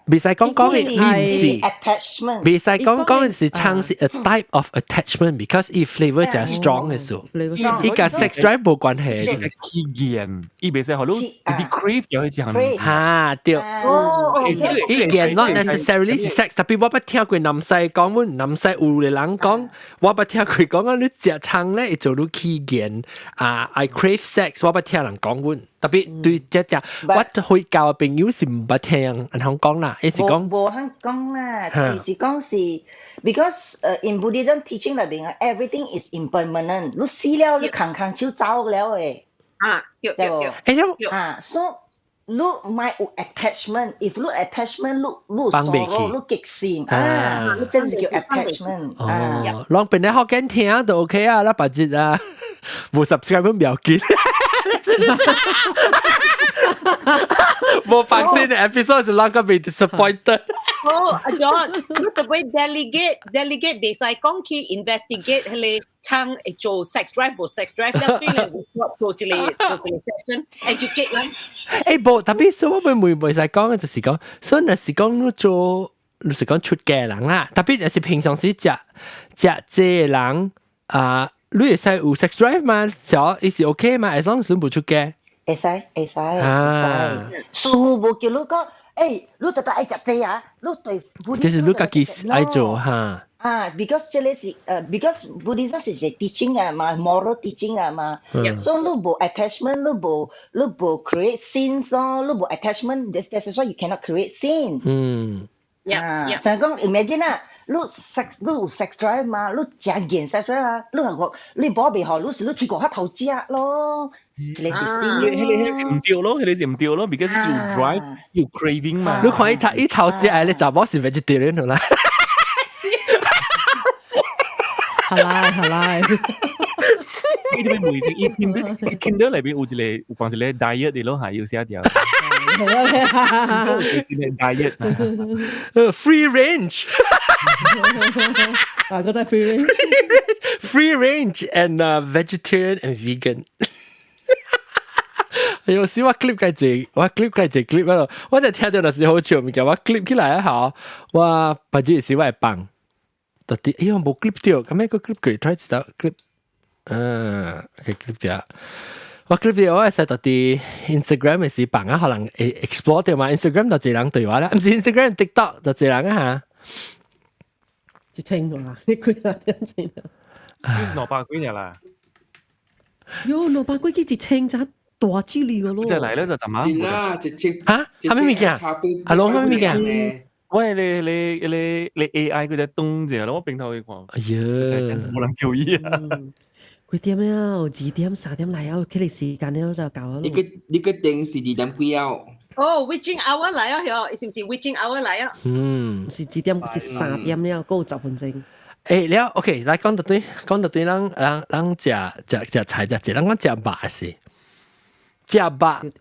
袂使講講的，伊毋是 attachment，袂使講講的是蔥是 a type of attachment，because 伊 flavour 誠 strong 的數，伊佮 sex drive 無關係。起癮，伊袂使予你你 crave 就去食。哈對，伊見 not necessarily 是 sex，特別我捌聽過南西講，阮南西有的人講，我捌聽過講啊，你食蔥咧會做你起癮啊，I crave sex，我捌聽人講阮，特別對這隻我回教的朋友是毋捌聽按呢講啦，伊是講無按呢講啦，只是講是 because in Buddhism teaching 內面啊，everything is impermanent，你死了你空空手走了的。啊，對對對。欸，啊，so 你莫有 attachment，if 你 attachment，你 sorrow，你激心啊，你真是叫 attachment。哦，攏變咧福建聽就 OK 啊，咱別日啊，無 subscribe 唔要緊。無放新的 episode 是啷個被 disappointed。哦，阿 John，你特別 delegate 袂使講去 investigate 彼個蔥會做 sex drive 無 sex drive，了對咧做一個 session educate 人。欸，無，特別是我會袂使講的就是講，所以若是講你做，你是講出家人啦，特別是平常時食食這的人啊，你會使有 sex drive 嘛？小伊是 OK 嘛？as long as 你無出家。會使會使會使，師父無叫你講，欸，你特特愛食這啊，你對。就是你家己愛做哈。啊，because 這個是because Buddhism 是一個 teaching 啊嘛，moral teaching 啊嘛，所以你無 attachment，你無 create sins 咯，你無 attachment，that's why you cannot create sin。啊，像講 imagine 啊，你 sex 你有 sex drive 嘛，你食見 sex drive 啊，你係個你無袂好，你是你去過較頭食咯，這個是 sin。彼個是毋對咯，彼個是毋對咯，because 有 drive 有 craving 嘛。你看伊頭伊頭食的，你查某是 vegetarian 啦。好啦好啦，伊這邊每次伊聽到伊聽到內邊有一個有講一個 diet 的咯，係有寫掉。是 diet。 Free range。啊，嗰隻 free range。 Free range and vegetarian and vegan。有時我 clip 計隻，我 clip 計隻 clip 嗰度，我就聽到就是好笑物件，我 clip 起來啊，我別日時我會放。特啲，哎呀冇 clip 掉，咁樣個 clip 佢 try 一道 clip，嗯，佢 clip 掉。我 clip 掉我係使特啲 Instagram 嘅時放啊，可能會 explore 掉嘛，Instagram 就一人對話啦，毋是 Instagram TikTok 就一人啊嚇。一千個啦，你幾啊點錢啊？ 200幾啦。喲，200幾去1000就大距離個咯。即係嚟咧就怎啊？是啦，1000。嚇？係咩物件？阿龍係咩物件？喂，你 AI 嗰隻東者咯，我平頭去看。哎呀，冇人叫伊啊！幾點了？2點3點來啊？佢哋時間了就搞咯。你個電視2點幾啊？哦，witching hour 來啊，喲，是毋是 witching hour 來啊？嗯，是幾點？是3點了，夠10分鐘。欸，了 OK，來講到對，講到對，咱食菜食這，咱講食肉是食肉，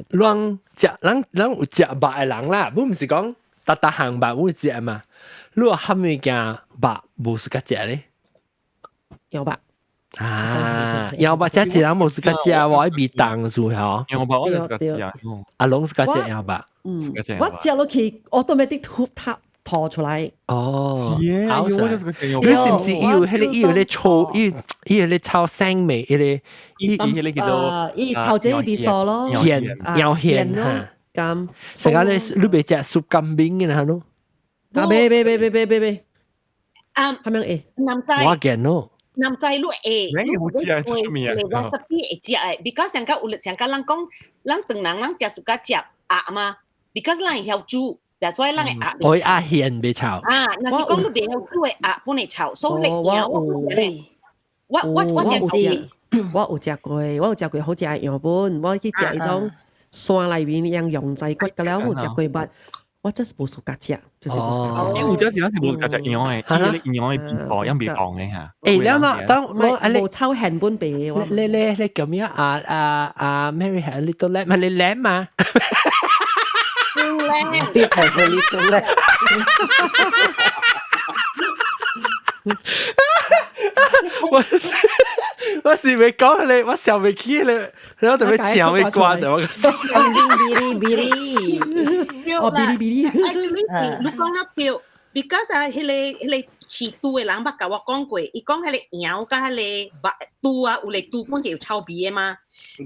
咱食咱咱有食肉的人啦，毋是講。逐逐項肉有食嘛？你有蝦物件肉無 suka 食咧？羊肉啊，羊肉食一人無 suka 食，我愛味重數吼。羊肉我就 suka 食。阿龍 suka 食羊肉。嗯，我食落去，automatic 吐吐出來。哦，是啊，我就 suka 食羊肉。你是毋是伊有彼個伊有咧臭，伊伊有咧臭腥味，彼個伊伊彼個叫做伊頭前伊味素咯，鹹又鹹哈。咁，成日咧，你袂食 sup kambing 嘅啦，咯？啊，袂袂袂袂袂袂袂，啊，係咪會？南西，我見咯。南西你會，你好食啊，出名啊。 recipe 會食的，because 上個有上個人講，咱唐人咱食 suka 食鴨嘛，because 咱會曉煮，that's why 咱的鴨。我鴨芡袂臭。啊，若是講你袂曉煮的鴨本會臭，所以你我我我食。我有食過，我有食過好食嘅樣本，我去食彼種山內面樣羊仔骨嘅了，我有食過捌，我真是無相共食，就是無相共食。伊有陣時咱是無共食羊的，伊個羊的味錯，樣袂同的嚇。欸，了啦，當我啊你無臭現本白的，我你你你叫咩啊啊啊 Mary 係 little lamb，係你 lamb 嘛？你係個 little lamb。我我是未講你，我想未起你，你我特別搶未關就我。嗶哩嗶哩。哦，嗶哩嗶哩。 Actually 是，你講得對，because 啊，彼個飼豬的人捌共我講過，伊講彼個羊佮彼個肉豬啊，有個豬本是有臭味的嘛。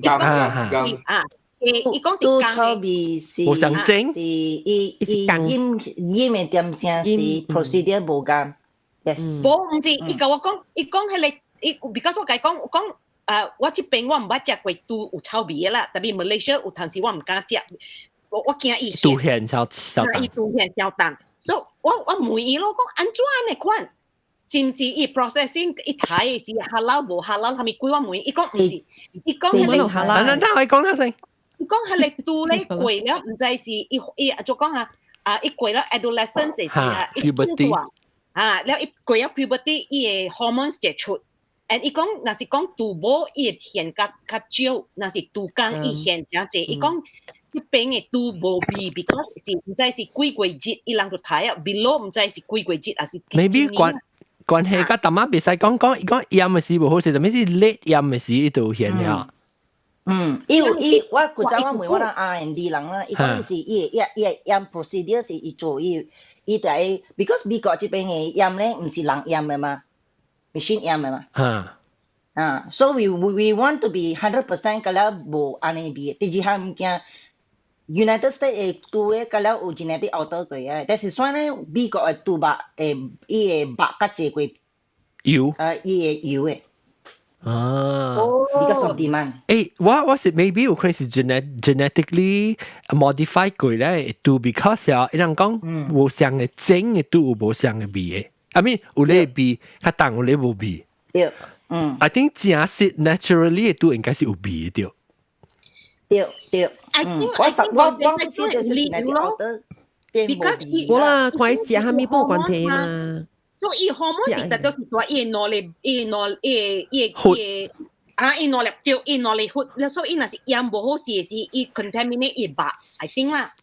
甘甘啊，伊講是豬臭味是無相整，是伊伊醃醃的點聲是 procedure 無仝。Yes。無，毋是，伊共我講，伊講彼個，伊 because 我共伊講，講我這邊我毋捌食過豬有臭味的啦，特別 Malaysia 有當時我毋敢食，我驚伊豬現臭臭伊豬現臭重，所以我我問伊咯，講按怎按呢款？是毋是伊 processing 伊刣的是 halal 無 halal，啥物鬼我問伊，伊講毋是，伊講彼個，等等等，我講下先。伊講彼個豬咧過了，毋知是伊伊就講啊啊，伊過了 adolescence 時啊，伊長大啊，了伊過了 puberty，伊的 hormones 會出。and 伊講，若是講豬母，伊會現較較少；若是豬公，伊現誠濟。伊講這邊的豬無味，because 是毋知是幾月日，伊人就刣啊，below 毋知是幾月日，抑是 maybe 關關係佮淡仔袂使講講，伊講醃的時無好勢，啥物是 late 醃的時，伊就有現了。嗯，伊有伊，我古早我問我人 R&D 人啦，伊講伊是伊伊伊醃 procedure 是伊做伊伊就愛，because 美國這邊的醃咧，毋是人醃的嘛，machine 醃的嘛。啊，so we want to be 100% 佮了無按呢味。第二項物件，United States 的豬的佮了有 genetic alter 過的，但是算咧美國的豬肉會伊的肉較濟過油，伊的油的。啊，because of demand。欸，我我是 maybe 有可能是 genetically modify 過咧，都 because 啊，伊人講無相的種的都有無相的味的，I mean 有咧味較重，有咧無味。對，嗯。 I think 正實 naturally 都應該是有味的對。對對。 I think 我我我 feel 就是 genetic alter because 伊無啦，看伊食啥物無關係嘛。所以伊 hormone 是特別是大，伊會兩粒，伊會兩，伊會伊會啊，伊兩粒對，伊兩粒血，所以伊若是醃無好勢時，伊 contaminate 伊肉，I think 啦。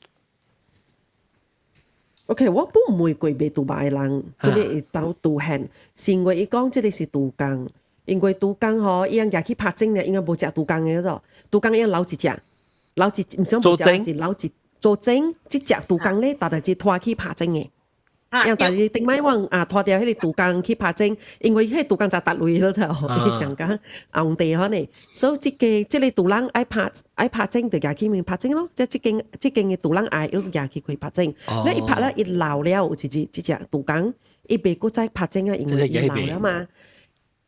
OK，我本唔會過賣豬肉的人，這個會當豬現，是因為伊講這個是豬公，因為豬公吼，伊樣舉去拍針咧，應該無食豬公的咯，豬公伊樣留一隻，留一毋是無食，是留一做針，這隻豬公咧，逐日拖去拍針的。因但是頂擺我啊拖掉彼个豬公去拍針，因為彼個豬公就逐類咯，就伊上講紅地可能，所以這個這個豬人愛拍愛拍針，就舉去面拍針咯。即這間這間的豬人愛，伊舉去開拍針。你一拍了，伊老了，有一隻這隻豬公，伊袂閣再拍針啊，因為伊老了嘛。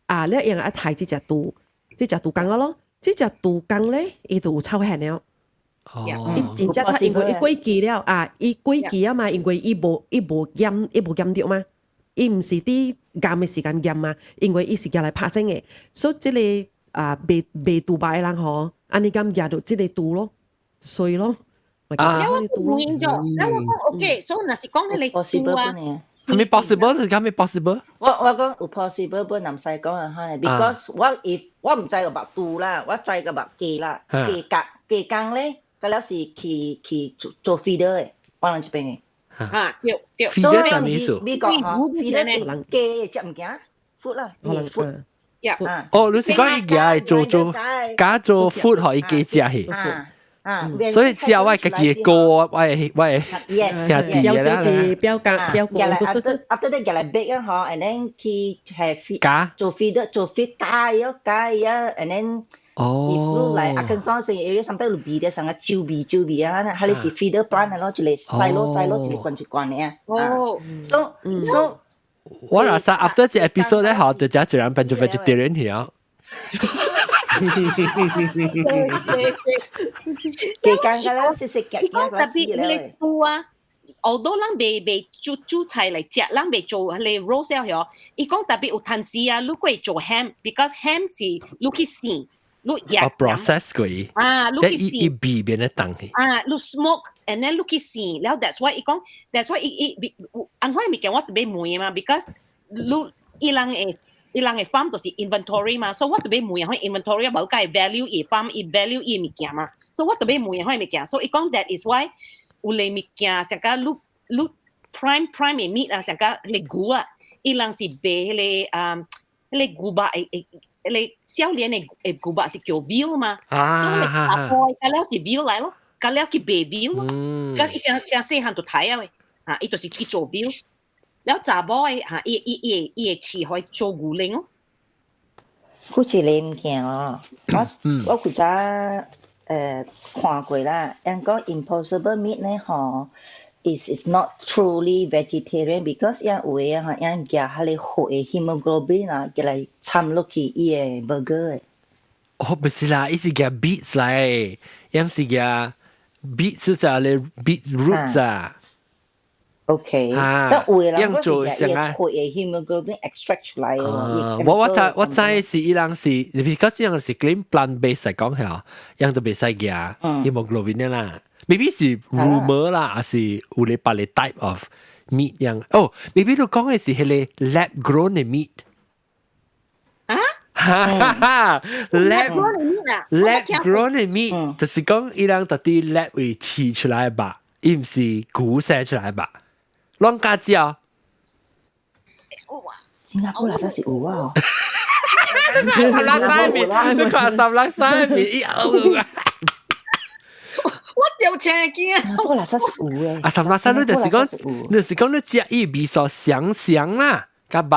啊，你用愛刣這隻豬，這隻豬公咯，這隻豬公咧，伊就有臭現了。伊真正臭，因為伊過期了啊！伊過期啊嘛，因為伊無伊無驗，伊無驗著嘛，伊毋是佇驗的時間驗嘛，因為伊是舉來拍針的，所以這個啊賣賣豬肉的人吼，按呢敢舉著這個豬咯，所以咯，啊，我唔明咗，我講 OK，所以若是講彼個豬啊。係咪 possible？係咪 possible？我我講有 possible 本唔使講啊，哈，because 我 if 我毋知個肉豬啦，我知個肉雞啦，雞角雞公咧。嗰了是去去做做 feeder 的，我人這邊的。啊，對對。 feeder 啥意思？美國吼，feeder 是雞的食物件，food 啦，food。哦，你是講伊舉做做加做 food 予伊雞食去？啊，所以食我家己的歌，我的我的兄弟啦。表格表格。 After after that 舉來 bake 啊，嗬，and then 去係 feed 加做 feeder 做 feed 加咗加咗，and then 哦 if 你來 Arkansas 成 area sometimes 有味的，成個酒味酒味啊，佢哋是 feeder plant 咯，一個 silo silo 一個罐一罐的啊。哦，so so 我若是 after 這 episode 咧，後就食一人變做 vegetarian 去啊。雞公個了，食食夾伊講特別彼個豬啊， although 咱袂煮煮菜來食，咱袂做彼个 roast 了，伊講特別有趁時啊，你會做 ham，because ham 是你去煎，你醃哦 process 過。啊，你去煎。伊味變得重去。啊，你 smoke，and then 你去煎，了 that's why 伊講，that's why 伊伊按款物件我特別問嘛，because 你伊人會。伊人嘅 farm 就是 inventory 嘛，所以我特別問下 inventory 無解 value 伊 farm 伊 value 伊物件嘛，所以我特別問下物件，所以伊講 that is why 有類物件上個你你 prime prime 嘅 meat 啊，上個迄個牛啊，伊人是賣彼個啊，彼個牛肉會會彼個少年嘅嘅牛肉是叫 veal 嘛，所以阿婆甲了是 veal 來咯，甲了去賣 veal 咯，甲伊正正細漢就刣啊喂，啊，伊就是去做 veal。了查某的嚇，伊伊伊伊會飼予伊做牛奶哦。好一个物件哦，我我古早看過啦，人講 Impossible Meat 呢吼，is not truly vegetarian because 因有的吼，因夾彼個血的 hemoglobin 啊，夾來摻落去伊的 burger 的。哦，不是啦，伊是夾 beets 來，伊是夾 beets 就係 beet roots 啊。 OK，但有的人做是血的 hemoglobin extract 出來哦。我知是伊人是，because 伊人是 claim plant based 嚟講係，樣都袂使夾 hemoglobin 啦。Maybe 是 rumor 啦，還是有咧別個 type of meat 樣。哦，maybe 你講嘅是彼個 lab grown 嘅 meat。啊？哈哈哈！lab lab grown 嘅 meat，就是講伊人特地 lab 位飼出來吧，伊毋是牛生出來吧？攏敢食？新加坡垃圾是有啊！垃圾面，你看三垃圾面，我掉錢驚。新加坡垃圾是有誒。啊，三垃圾你就是講，你就是講你食伊味素香香啦，較肉，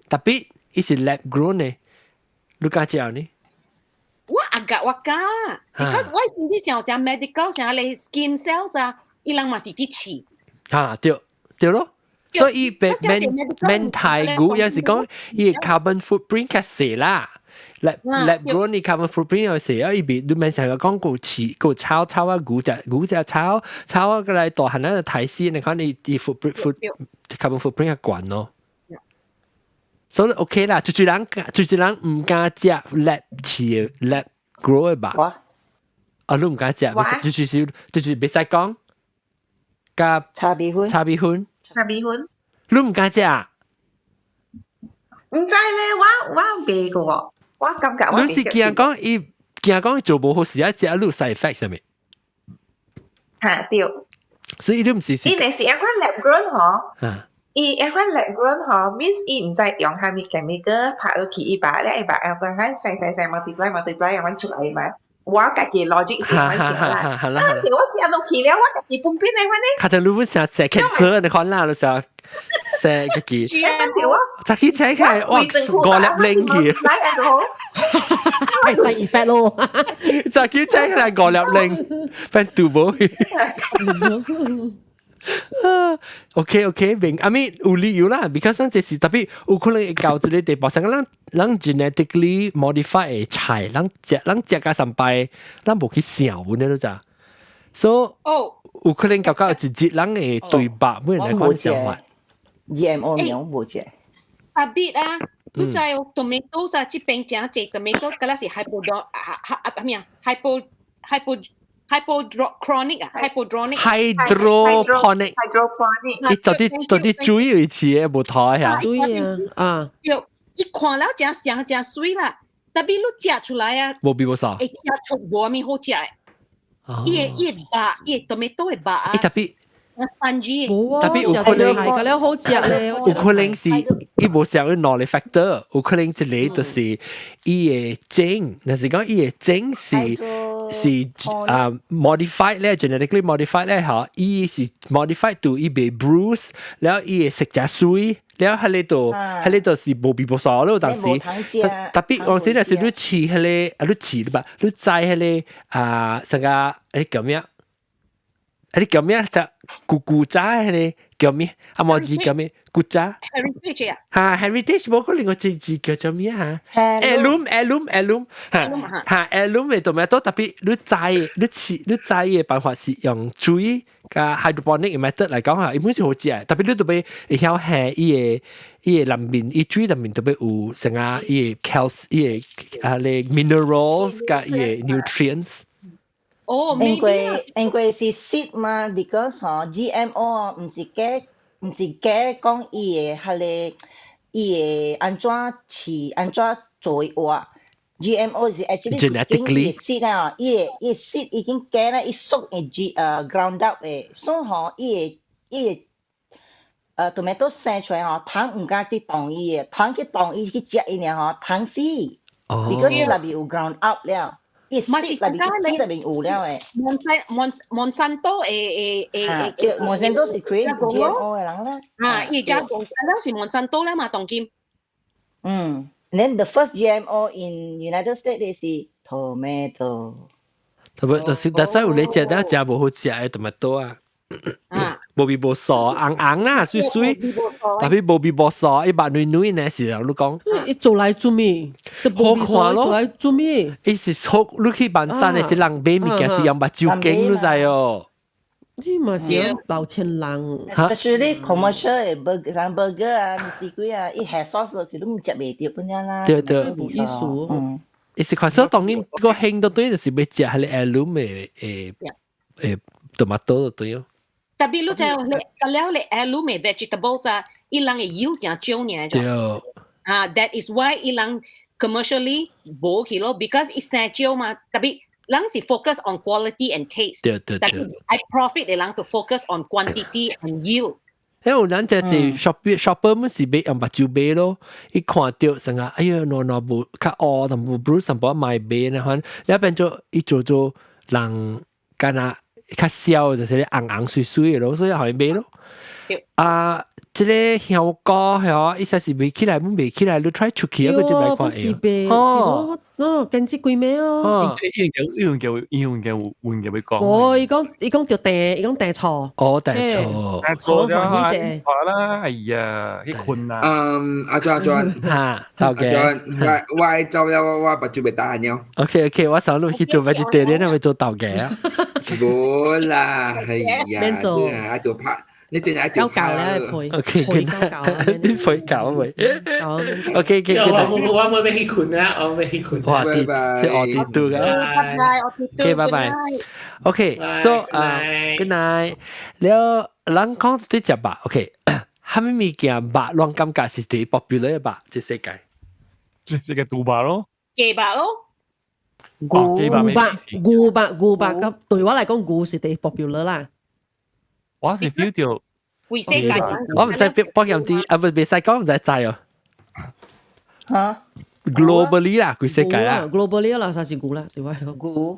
特別伊是 lab grown 的，你敢食呢？我阿格我敢啦，because 我身體上上 medical 上咧 skin cells 啊，伊人嘛是佇飼。嚇對。對咯，所以免免免太牛，有時講伊 carbon footprint 較細啦。lab lab grown 的 carbon footprint 又細啊，伊別你免成日講夠飼夠草草啊，牛隻牛隻草草啊，過來大漢啊就刣死，你看你伊 footprint foot carbon footprint 較懸咯。所以 OK 啦，就是人就是人毋敢食 lab 飼的 lab grow 的吧？啊，你毋敢食，就是就是袂使講。佮炒米粉，炒米粉，炒米粉，你毋敢食？毋知咧，我袂過，我感覺我你是驚講伊驚講做無好時啊，食你有 side effect 啥物？嚇對。所以你毋是伊若是按款 lab grown 吼，伊按款 lab grown 吼，means 伊毋知用啥物 chemical 拍落去伊把咧，伊把按款款細細細 multiply multiply 按款出來嘛。我家己 logic 是按款想啦。啊，我食落去了，我家己本邊的款呢。較等你本成食 cancer 你看啦，你成食家己。我就去請起來，哇，五粒零去。來就好。係細 effect 咯。就去請起來五粒零，變杜無去。OK OK，明，I mean 有理由啦，because 咱這是特別有可能會到這個地步，像咱咱 genetically modify 的菜，咱食咱食甲上擺，咱無去想阮咧，你知？所以有可能到一日，咱會對肉每人來款想法。 GMO 苗無食。特別啊，你知哦，tomatoes 啊，這邊誠濟 tomatoes，敢若是 hypo 啊啊咩啊，hypo hypo。hypodronic 啊，hypodronic。 hydroponic。 hydroponic。伊到底水位飼的無妥呀？水啊，啊。對，伊看了誠香誠媠啦，特別你食出來啊，無比無少。會食出無物好食的。伊的伊的肉，伊的 tomato 的肉啊。伊特別。番薯。特別有可能，係個好食咧。有可能是伊無想去兩個 factor，有可能一個就是伊的種，若是講伊的種是啊 modified 咧，genetically modified 咧嚇，伊是 modified to 伊袂 bruise，然後伊會食誠媠，然後彼个就彼个就是無味無素咯，當時特別當時若是你飼彼个啊，你飼吧，你栽彼个啊，啥個誒叫咩？啊，你叫咩？就咕咕仔彼個叫咩？啊無字叫咩？古早 heritage 啊，嚇 heritage 無個另外一字叫做咩嚇？heirloom heirloom heirloom 嚇嚇 heirloom 嘅 tomato 特別你栽你飼你栽嘅辦法是用水佮 hydroponic method 來講嚇，伊本是好食，特別你特別會曉下伊個內面，伊水內面特別有成啊伊個 cal 伊個啊咧 minerals 佮伊個 nutrients。哦，因為是 seed 嘛，because 吼 GMO 毋是假講伊個彼個伊會按怎飼按怎做活。GMO 是 actually 是經伊 seed 啊，伊個 seed 已經假啦，伊縮會 G ground up 的，所以吼伊個tomato 生出來吼，蟲毋敢去動伊的，蟲去動伊去食伊爾吼，蟲死。because 伊內面有 ground up 了。伊 seed 內面 seed 內面有了的。 Monsanto 誒誒誒誒，Monsanto 是 create GMO 的人啦。啊，伊加講，了是 Monsanto 啦嘛，當今。嗯，then the first GMO in United States 是 tomato。特別就是，但係有你食得食無好食的 tomato 啊。無味無素，紅紅啊，媠媠，特別無味無素，伊肉軟軟呢是你講。伊做來做咩？好看咯。做來做咩？伊是好，你去萬山的是人買物件是用目睭鏡，你知哦。你嘛是老千人。 Especially commercial 的 burger、burger 啊、物事鬼啊，伊下 sauce 落去都毋食袂著本樣啦。對對。無意思。嗯。伊是看，所以當然個興到對就是欲食彼個 heirloom 的誒誒 tomato 對哦。特別你就你了你 heirloom 的 vegetables 啊，伊人的油誠少爾。對。啊，that is why 伊人 commercially 無去咯，because 伊生少嘛，特別人是 focus on quality and taste。對對對。愛 profit 的人就 focus on quantity and yield。因為咱這這 shopper 們是買用目睭買咯，伊看著成個哎呀，喏喏無較烏，淡薄 bruise 淡薄賣買呢款，了變做伊做做人敢若較痟，就是咧紅紅媠媠的咯，所以予伊買咯。啊，這個香菇吼，伊實是賣起來，賣起來，你 try 出去，一個就來看會。哦，哦，跟這幾咩哦？伊用叫伊用叫用叫欲講。哦，伊講著訂，伊講訂錯。哦，訂錯。訂錯咗錯啦！哎呀，去困啊！嗯，阿俊阿俊，嚇，頭家。阿俊，我走了，我目睭袂大了。 OK OK，我上路去做 vegetarian，係咪做頭家啊？無啦，哎呀，免做啊，就拍。你真係交教咧，陪 OK，陪教你陪教未？OK OK，我我欲去睏啊，我欲去睏。哇，啲即我啲都噶。拜拜，我啲 OK，拜拜。OK，so 啊，good night。了，咱講啲食肉，OK，啥物物件肉，攏感覺是第 popular 的肉，這世界。這世界豬肉咯。雞肉咯。牛肉、牛肉、牛肉咁對我嚟講，牛是第 popular 啦。我是 feel 到，規世界。我毋知保險啲，啊，唔袂使講，毋知知哦。嚇？Globally 啦，規世界啦。 Globally 啦，啥是牛啦，對我講。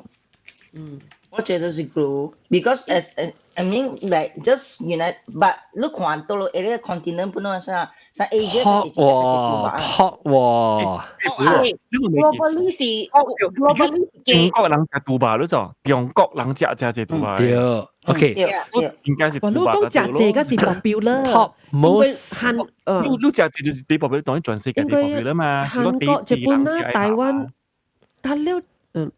牛。我覺得是牛，because as I mean like just but 你看到一個 continent 本來啥，像 Asia 喎，pork 喎。 Globally 是 globally 中國人食豬肉你做，中國人食食這豬肉。對，OK。應該是。哇，你講食這個是 popular。 Top most。韓，你食這就是第 popular，當然全世界第 popular 嘛。韓國、日本啦、台灣，但了。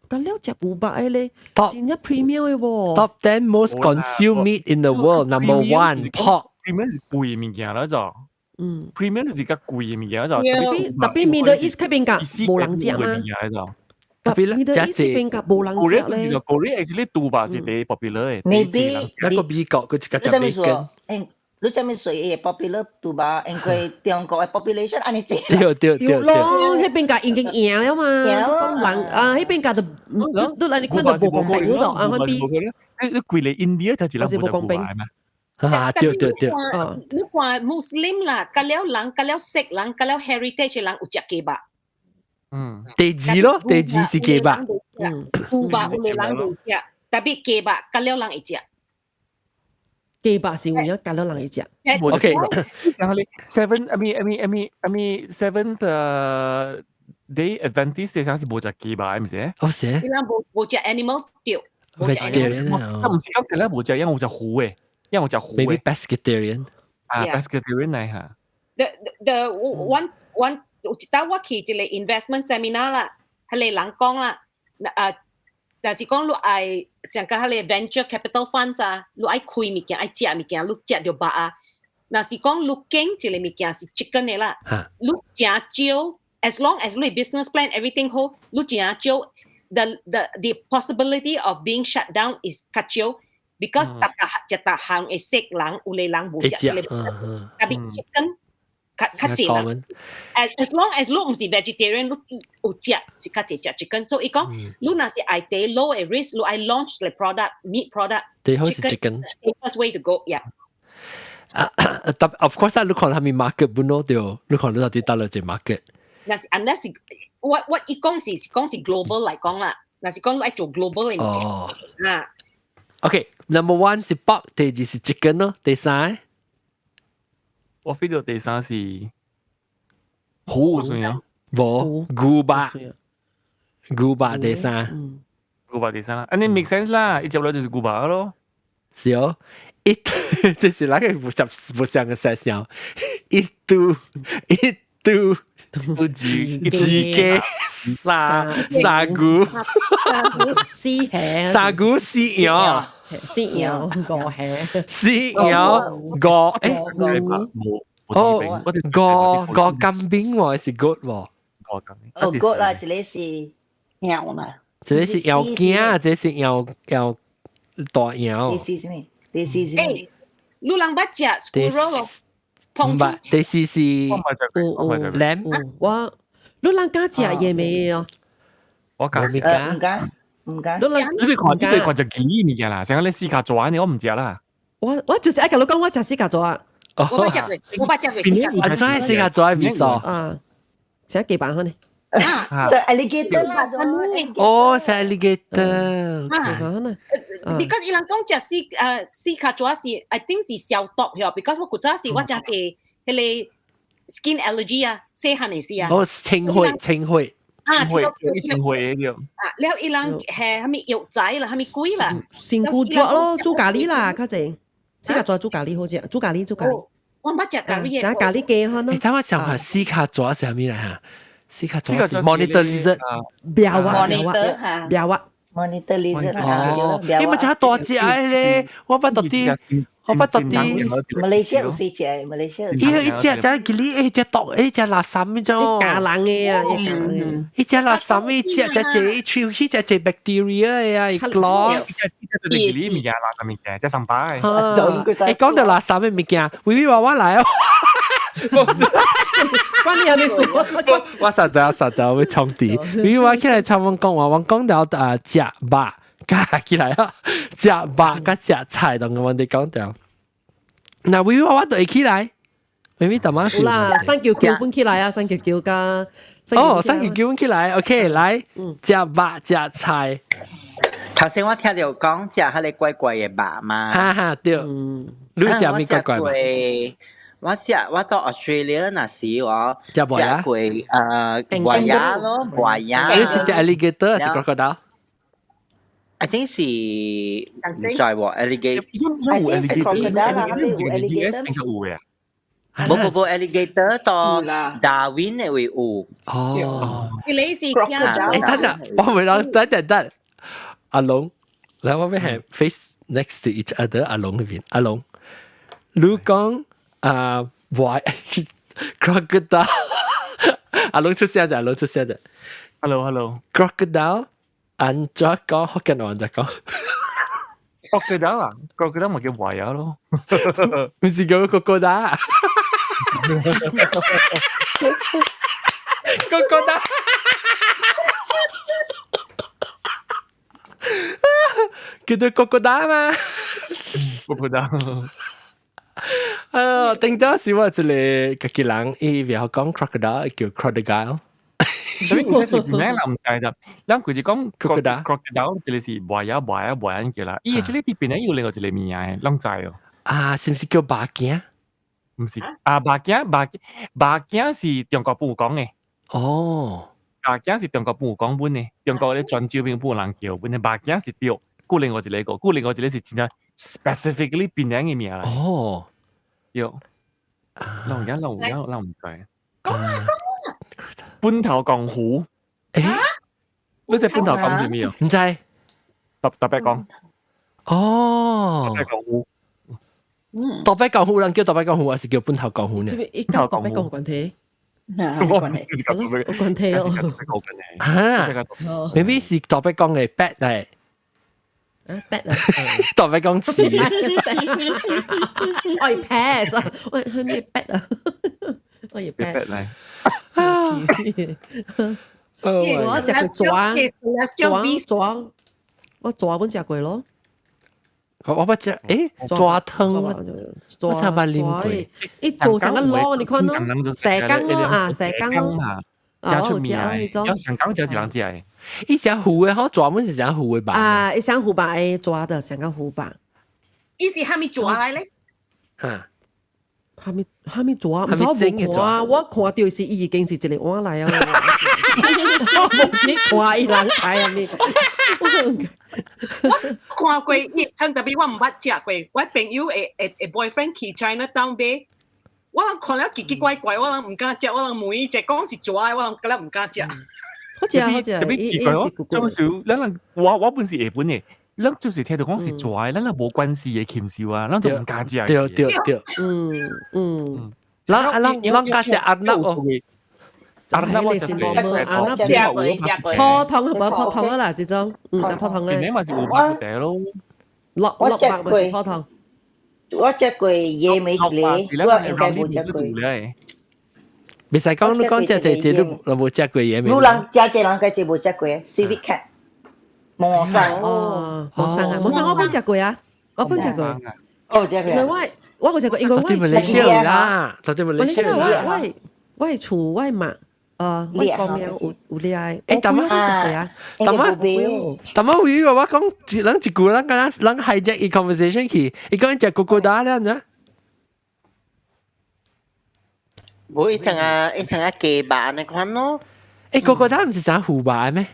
咁了食牛肉的咧，真正 premium 的喎。 Top 10 most consumed meat in the world, number one pork。 premium 是貴的物件啦，就。premium 就是較貴的物件就。特別特別 Middle East 嗰邊㗎，無人食嘛。特別咧， Middle East 邊㗎無人食咧。 Korea actually 豬肉是第 popular 的。 Maybe 那個美國佢就較食 bacon。你知影誰會 popular 豬肉？因為中國的 population 按呢濟。對對對對咯，彼邊共已經贏了嘛。講人啊，彼邊共就都都你看到無公平嗰種啊，彼你你規個 India 就是人無公平嘛。啊，對對對。你看 Muslim 啦，佮了人，佮了色人，佮了 heritage 人有食雞肉。第二咯，第二是雞肉。豬肉有的人有食，特別雞肉佮了人會食。雞肉是有影佮了人會食。 OK，講你 seven I mean I mean I mean I mean seventh day Adventist 這是無食雞肉，毋是？哦是。伊人無無食 animals 對。 Vegetarian 啊，毋是講佮了無食，因為有食魚的，因為有食魚的。Maybe pescatarian。啊，pescatarian 嚟嚇。 The one one 有一搭我去一個 investment seminar 啦，彼個人講啦，啊，但是講你愛像個彼個 venture capital funds 啊，你愛開物件，愛食物件，你食著肉啊。若是講你揀一個物件是 chicken 的啦，你誠少，as long as 你 business plan everything 好，你誠少，the possibility of being shut down is 較少，because 逐逐食逐項會識人，有個人無食這個，特別 chicken 較較濟啦。As long as 你毋是 vegetarian，你有食是較濟食 chicken，所以伊講你若是愛低 low 的 risk，你愛 launch 個 product meat product，最好是 chicken。 Safest way to go，yeah。啊，但 of course 你看係咪 market 本咯對，你看你到底打落隻 market。若是 unless 是我伊講是是講是 global 來講啦，若是講你愛做 global 的哦。啊。 OK，number one 是 pork，第二是 chicken 咯，第三。我 feel 到第三是虎算啊。無牛肉，牛肉第三。牛肉第三啦，按呢 make sense 啦，一接落就是牛肉咯。是哦，一這是那個不像不像個設想，一嘟一嘟都自自己三三牛，四下，三牛四羊，四羊五下，四羊五誒，哦，五五金邊喎，是 goat 喎，五金哦，goat 啦，這個是羊啦，這個是羊囝，這個是羊羊大羊。第四是咩？第四是咩？你人捌食 squirrel 咯？唔捌，第四是有有 lamb。我你人敢食野味哦？我敢，唔敢，唔敢，唔敢。你人你別看，你別看就幾物件啦，像你四腳蛇呢，我唔食啦。我就是愛共你講，我食四腳蛇。我捌食過，我捌食過四腳。啊，怎樣四腳蛇味素？啊，食雞飯呢？啊，是 alligator 啦，哦，是 alligator。啊，because 伊人講食四腳蛇是，I think 是消毒嗬，because 我古早時我食個彼個 skin allergy 啊，細漢的時啊。哦，清血清血。啊，清血清血嘅。啊，了伊人係啥物藥材啦，啥物鬼啦？身軀蛇咯，煮咖喱啦，較濟。四腳蛇煮咖喱好食，煮咖喱煮咖喱。我毋捌食咖喱嘅。食咖喱雞可能。你等我想下四腳蛇是啥物來嚇？四腳蛇 monitor lizard。苗啊苗啊苗啊。 monitor lizard 哦，你咪食大隻咧，我捌到底，我捌到底。馬來西亞有四隻，馬來西亞。伊一隻隻吉哩，一隻毒，一隻垃圾呢種。教人嘅啊，一教人。一隻垃圾，一隻隻隻，一喙一隻隻 bacteria 啊，一 claw。一隻隻吉哩物件，垃圾物件，隻上擺。誒，講到垃圾嘅物件，微微娃娃來哦。關你係咪事？我實在實在會衝啲，因為我起來參阮講話，阮講到啊食肉，加起來啊，食肉佮食菜，同我哋講到。嗱，微微娃娃就會起來，微微大媽是。啦，三橋橋本起來啊，三橋橋加。哦，三橋橋本起來，OK，來，食肉食菜。頭先我聽到講食彼个怪怪的肉嘛。哈哈，對。你食咩怪怪肉？我食我到 Australia 那時我食過蜈蠅咯，蜈蠅。你是食 alligator 還是 crocodile？ I think 是毋知喎，alligator。有 alligator 啦，有 alligator。應該有嘅。無無無，alligator 到 Darwin 的位有。哦。這個是誒，等等，我未諗，等等等。阿龍，來我們係 face next to each other。阿龍嗰邊，阿龍，你講啊，why crocodile？阿龍出聲就，阿龍出聲就。 Hello hello。 Crocodile，按怎講？福建話按怎講？ crocodile 啊，crocodile 咪叫蜈蠅咯。唔是叫 crocodile。crocodile。叫做 crocodile 嘛。 crocodile。啊，頂早時我一個家己人，伊袂曉講 crocodile，叫 crocodile。所以我是咩人毋知就，咱規日講 crocodile crocodile，這個是蜈蠅蜈蠅蜈蠅叫啦。伊這個佇邊咧有另外一個名的，攏知哦。啊，是毋是叫肉驚？毋是，啊肉驚肉肉驚是中國本有講的。哦，肉驚是中國本有講本的，中國咧泉州邊本有人叫本的，肉驚是對。顧另外一個，顧另外一個是真正 specifically 檳城的名來。哦，對。人而家人而家人唔知。講啊講啊！半頭江湖。誒，你隻半頭江係咩啊？唔知。特別講。哦。特別江湖。特別江湖人叫特別江湖，還是叫半頭江湖呢？一講特別江湖關係。我唔知係咯，有關係哦。嚇，maybe 是特別講嘅 bad 嚟。啊 bad 啊！特別講詞。我要 pass 啊！喂，係咩 bad 啊？我要 bad 嚟。我食過抓抓抓，我抓本食過咯。我捌食，抓湯，我才捌啉過。伊做成個籠，你看咯，蛇羹咯啊，蛇羹咯。食出名嘅，香港就是人食嘅。伊食糊的，吼，抓本是食糊的吧？啊，伊像糊吧，會抓的，像個糊吧。伊是蝦米抓來咧？嚇！蝦米蝦米抓？毋知我無看，我看著是伊已經是一個碗來啊！我無去看伊人開啊咪。我看過伊湯，特別我毋捌食過。我朋友的 boyfriend 去 China Town 買，我人看了奇奇怪怪，我人毋敢食，我人問伊，一講是蛇的，我人覺得毋敢食。好食好食，特別奇怪哦！張少，咱人我本是日本的，咱就是聽到講是蛇的，咱人無關係的禽獸啊，咱就毋敢食。對對對，嗯嗯，咱敢食鴨肉哦。阿那我食過，阿那食過食過，普通無普通啊啦，這種，食普通的。你嘛是有白地咯。落落白咪是普通。我食過椰味一個，我應該無食過。袂使講你講食這這你無食過椰味。有人食這人該這無食過，Civet cat，魔山。哦，魔山啊，魔山我本食過啊，我本食過。哦，食過。因為我有食過，因為我對馬來西亞啦，對馬來西亞。我我厝我媽。我方面有掠的。欸，但啊，但啊，但啊，有我講一人一句，咱敢若咱 hijack 伊 conversation 去，伊講食 crocodile 了呢。無伊成啊，伊成啊雞肉按呢款咯。欸，crocodile 毋是啥虎肉咩？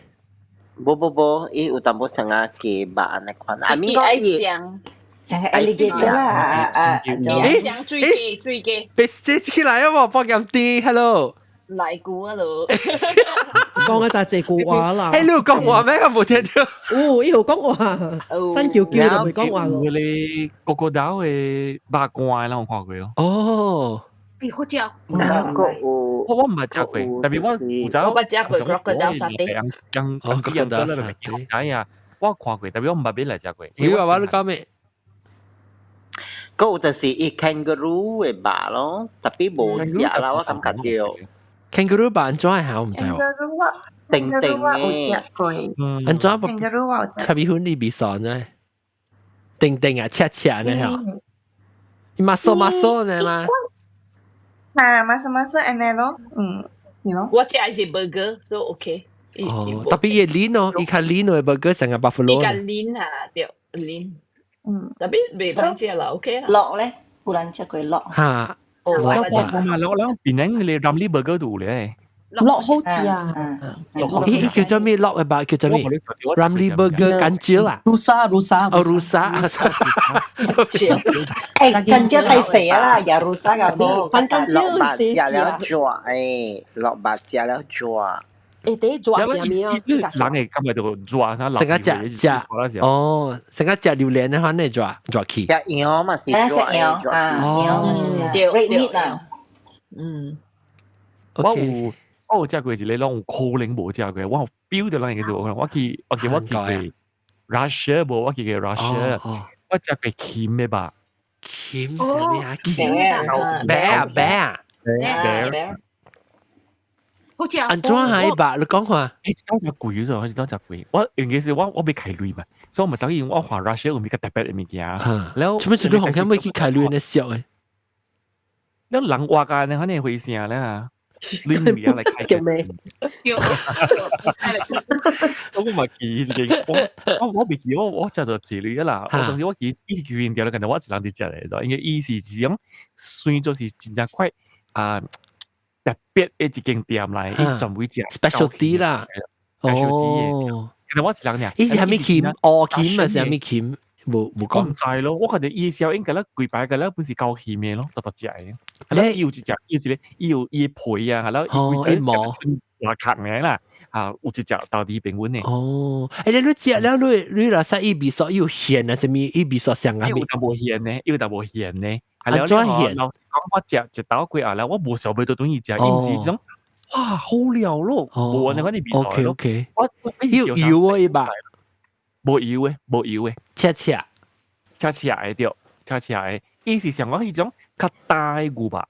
無無無，伊有淡薄成啊雞肉按呢款。啊，伊愛上。像 alligator 啦，啊，欸，上水雞水雞。別這起來啊！無報鹹甜，hello。來句啊咯，講一隻這句話啦。欸，你有講話咩？我無聽著。有，伊有講話，新叫叫就袂講話咯。嗰個個島的肉乾，咱有看過咯。哦。欸，好食。我毋捌食過，特別我有走。我捌食過 crocodile 沙爹。人人人人知啊，我看過，特別我毋捌買來食過。你話我你講咩？閣有就是伊 kangaroo 的肉咯，特別無食啦，我感覺著。 kangaroo 肉按怎下我毋知喎。定定嘅。按怎？kangaroo 我有食。咖啡粉你味素呢？定定啊，切切呢嚇。伊馬蘇馬蘇呢嘛？啊，馬蘇馬蘇按呢咯，嗯，你咯。我食的是 burger，所以 OK。哦，特別伊 lean 哦，伊較 lean 的 burger 成個 buffalo。伊較 lean 啊，對 lean。嗯。特別袂歹食啦，OK 啦。鹿咧，有人食過鹿。嚇。哦，我我嘛，我我邊頂你 Ramly burger 都有咧。鹿好食啊！咦，叫做咩鹿嘅吧？叫做咩？Ramly burger 乾椒啊？Rusa rusa。哦，rusa。欸，乾椒太細啦，也 rusa 個無。乾椒鹿肉食了抓，欸，鹿肉食了抓。欸，第一抓是啥物啊？人會感覺就抓啥？成個食食哦，成個食榴蓮的話，呢抓抓去。食羊嘛是抓羊啊，哦，對對啦。嗯，我有食過一個，攏有可能無食過，我有 feel 著咱個是無可能。我去過 Russia 無，我去過 Russia，我食過禽的吧？禽啥物啊？禽白啊白啊白。好食。按怎係吧？你講看。欸，是當食貴咗，還是當食貴？我應該是我欲開鐳嘛，所以我咪走去我看 Russia 有物較特別的物件。然後，做咩事你紅險欲去開鐳呢俗的？那人活甲呢，反正回聲咧嚇。你唔要來開叫咩？我嘛記一個，我袂記，我食做一類啦。我當時我記伊是舊掉了，感覺我一人佇食咧，因為伊是一種算做是真正快啊特別的一間店來，伊專門食 specialty 啦，specialty 哦。其實我一人爾，伊是啥物禽？烏禽嘛是啥物禽？無無講。我毋知咯，我覺得伊小應該咧幾擺個咧，本是夠鹹的咯，獨獨食的。係啦，伊有一隻，伊一個，伊有伊皮啊，係啦，哦，伊毛話殼嘅啦，啊，有一隻到底變穩嘅。哦，欸，你食了你若使伊味素有鹹啊，啥物伊味素上啊？有淡薄鹹呢，有淡薄鹹呢。係啦，怎鹹？老實講，我食一道過後咧，我無想欲倒轉去食，伊毋是一種哇好料咯，無按呢款的味素 咯。 我有油啊伊吧？無油的，無油的，切切切切的對，切切的，伊是像講彼種較大的牛肉。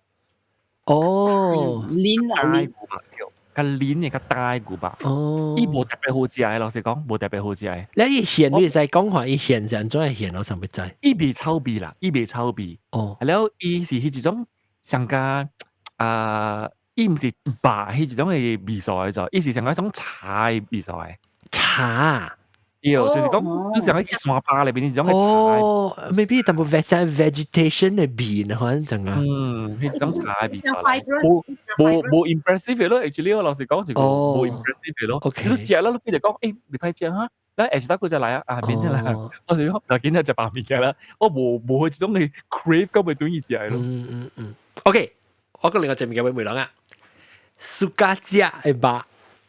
哦，腍啊牛肉對，較腍的較大的牛肉。哦，伊無特別好食的，老實講，無特別好食的。你伊鹹，你會使講話伊鹹是按怎鹹，我想欲知。伊袂臭味啦，伊袂臭味。了伊是彼一種上加啊，伊毋是肉彼一種的味素的做，伊是上加一種茶的味素的。茶。對，就是講，你上去山巴裏邊彼種的茶。哦，maybe 淡薄 vegetation 的味呢，可能怎啊？嗯，彼種茶的味素。無無無 impressive 咯，actually 我老實講就無 impressive 咯。 你食了，你非得講，欸，袂歹食哈。咱下一道閣再來啊，啊，免啦。我就講，若緊仔食白物件啦，我無無彼種的 crave 到欲轉去食咯。嗯嗯嗯。OK，我講另外一個物件欲問人啊，suka 食的肉，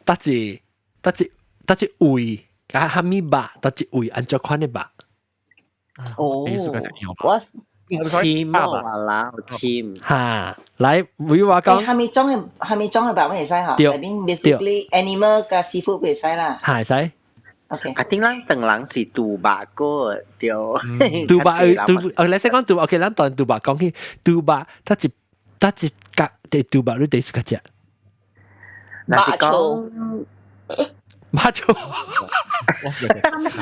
佗一佗一佗一位，啊，啥物肉，佗一位，按怎款的肉？哦，我簽啊啦，簽哈，來，會話講。啥物種的啥物種的肉會使吼？對 I mean basically animal 佮 seafood 會使啦。哈，會使。 OK。啊，頂咱唐人是豬肉個對。豬肉豬，哦，你先講豬肉，OK，咱當豬肉講起豬肉，佗一佗一角的豬肉，你第 suka 食？若是講馬草，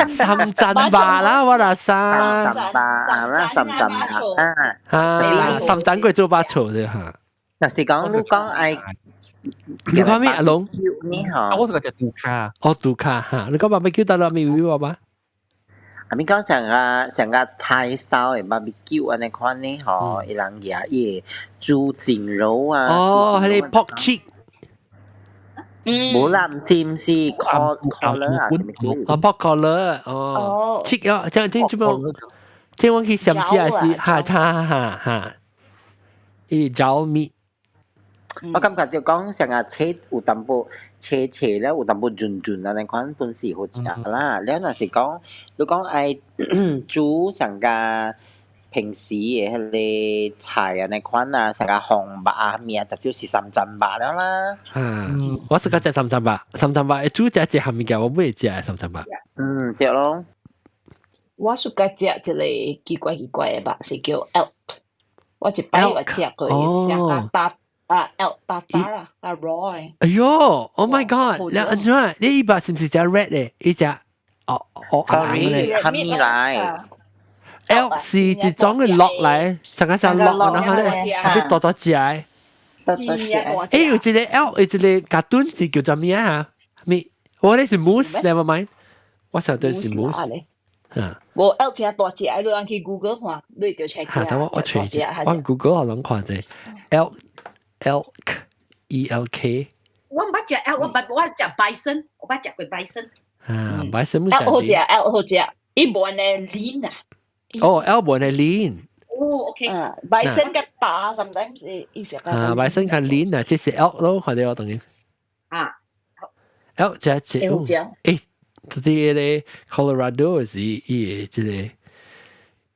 深圳肉啦，我話三圳肉啦，深圳肉啊，啊，深圳過做肉醋啫嚇。若是講你講愛，你講咩阿龍？你好，我是個食豬跤。哦，豬跤嚇，你講 barbecue 得啦，咪會話吧？啊，咪講上個上個菜燒的 barbecue 按呢款呢吼，伊人舉伊豬頸肉啊。哦，彼個 pork cheek。無啦，毋是毋是，collar 啊，哦，pork collar，哦，cheek 哦，這這這部，這我去上食是哈哈哈哈，伊炒面。我感覺就講上個切有淡薄切切了有淡薄潤潤按呢款本是好食啦。了若是講你講愛煮上個平時的彼個菜按呢款啊，上個紅肉啊物啊，就就是深圳肉了啦。啊，我 suka 食深圳肉，深圳肉煮食一項物件，我袂食深圳肉。嗯，對咯。我 suka 食一個奇怪奇怪的肉，是叫 elk。我一擺有食過，上個大啊 elk 大大啊，大 raw 的。哎喲，Oh my God！你按怎？你伊肉是毋是食 red 的？伊食哦哦，sorry，蝦米來？ elk 是一種的鹿來，上個上鹿，然後咧特別大大隻的。大大隻。欸，有一個 elk，有一個卡通是叫做咩啊？咩？我咧是 moose，never mind。我想對是 moose。嚇！無 elk 真大隻，你通去 Google 看，你就 check 嚇！等我我揣者，我 Google 我攏看者 elk elk E L K。我毋捌食 elk，我捌我食 bison，我捌食過 bison。啊，bison elk 好食，elk 好食，伊無按呢腍啊。哦，elk 無按呢腍。哦，OK。啊，bison 較大，sometimes 伊食較。啊，bison 較腍啊，這是 elk 咯，看到我等於。啊。 elk 食食，欸，這個咧 Colorado 是伊個這個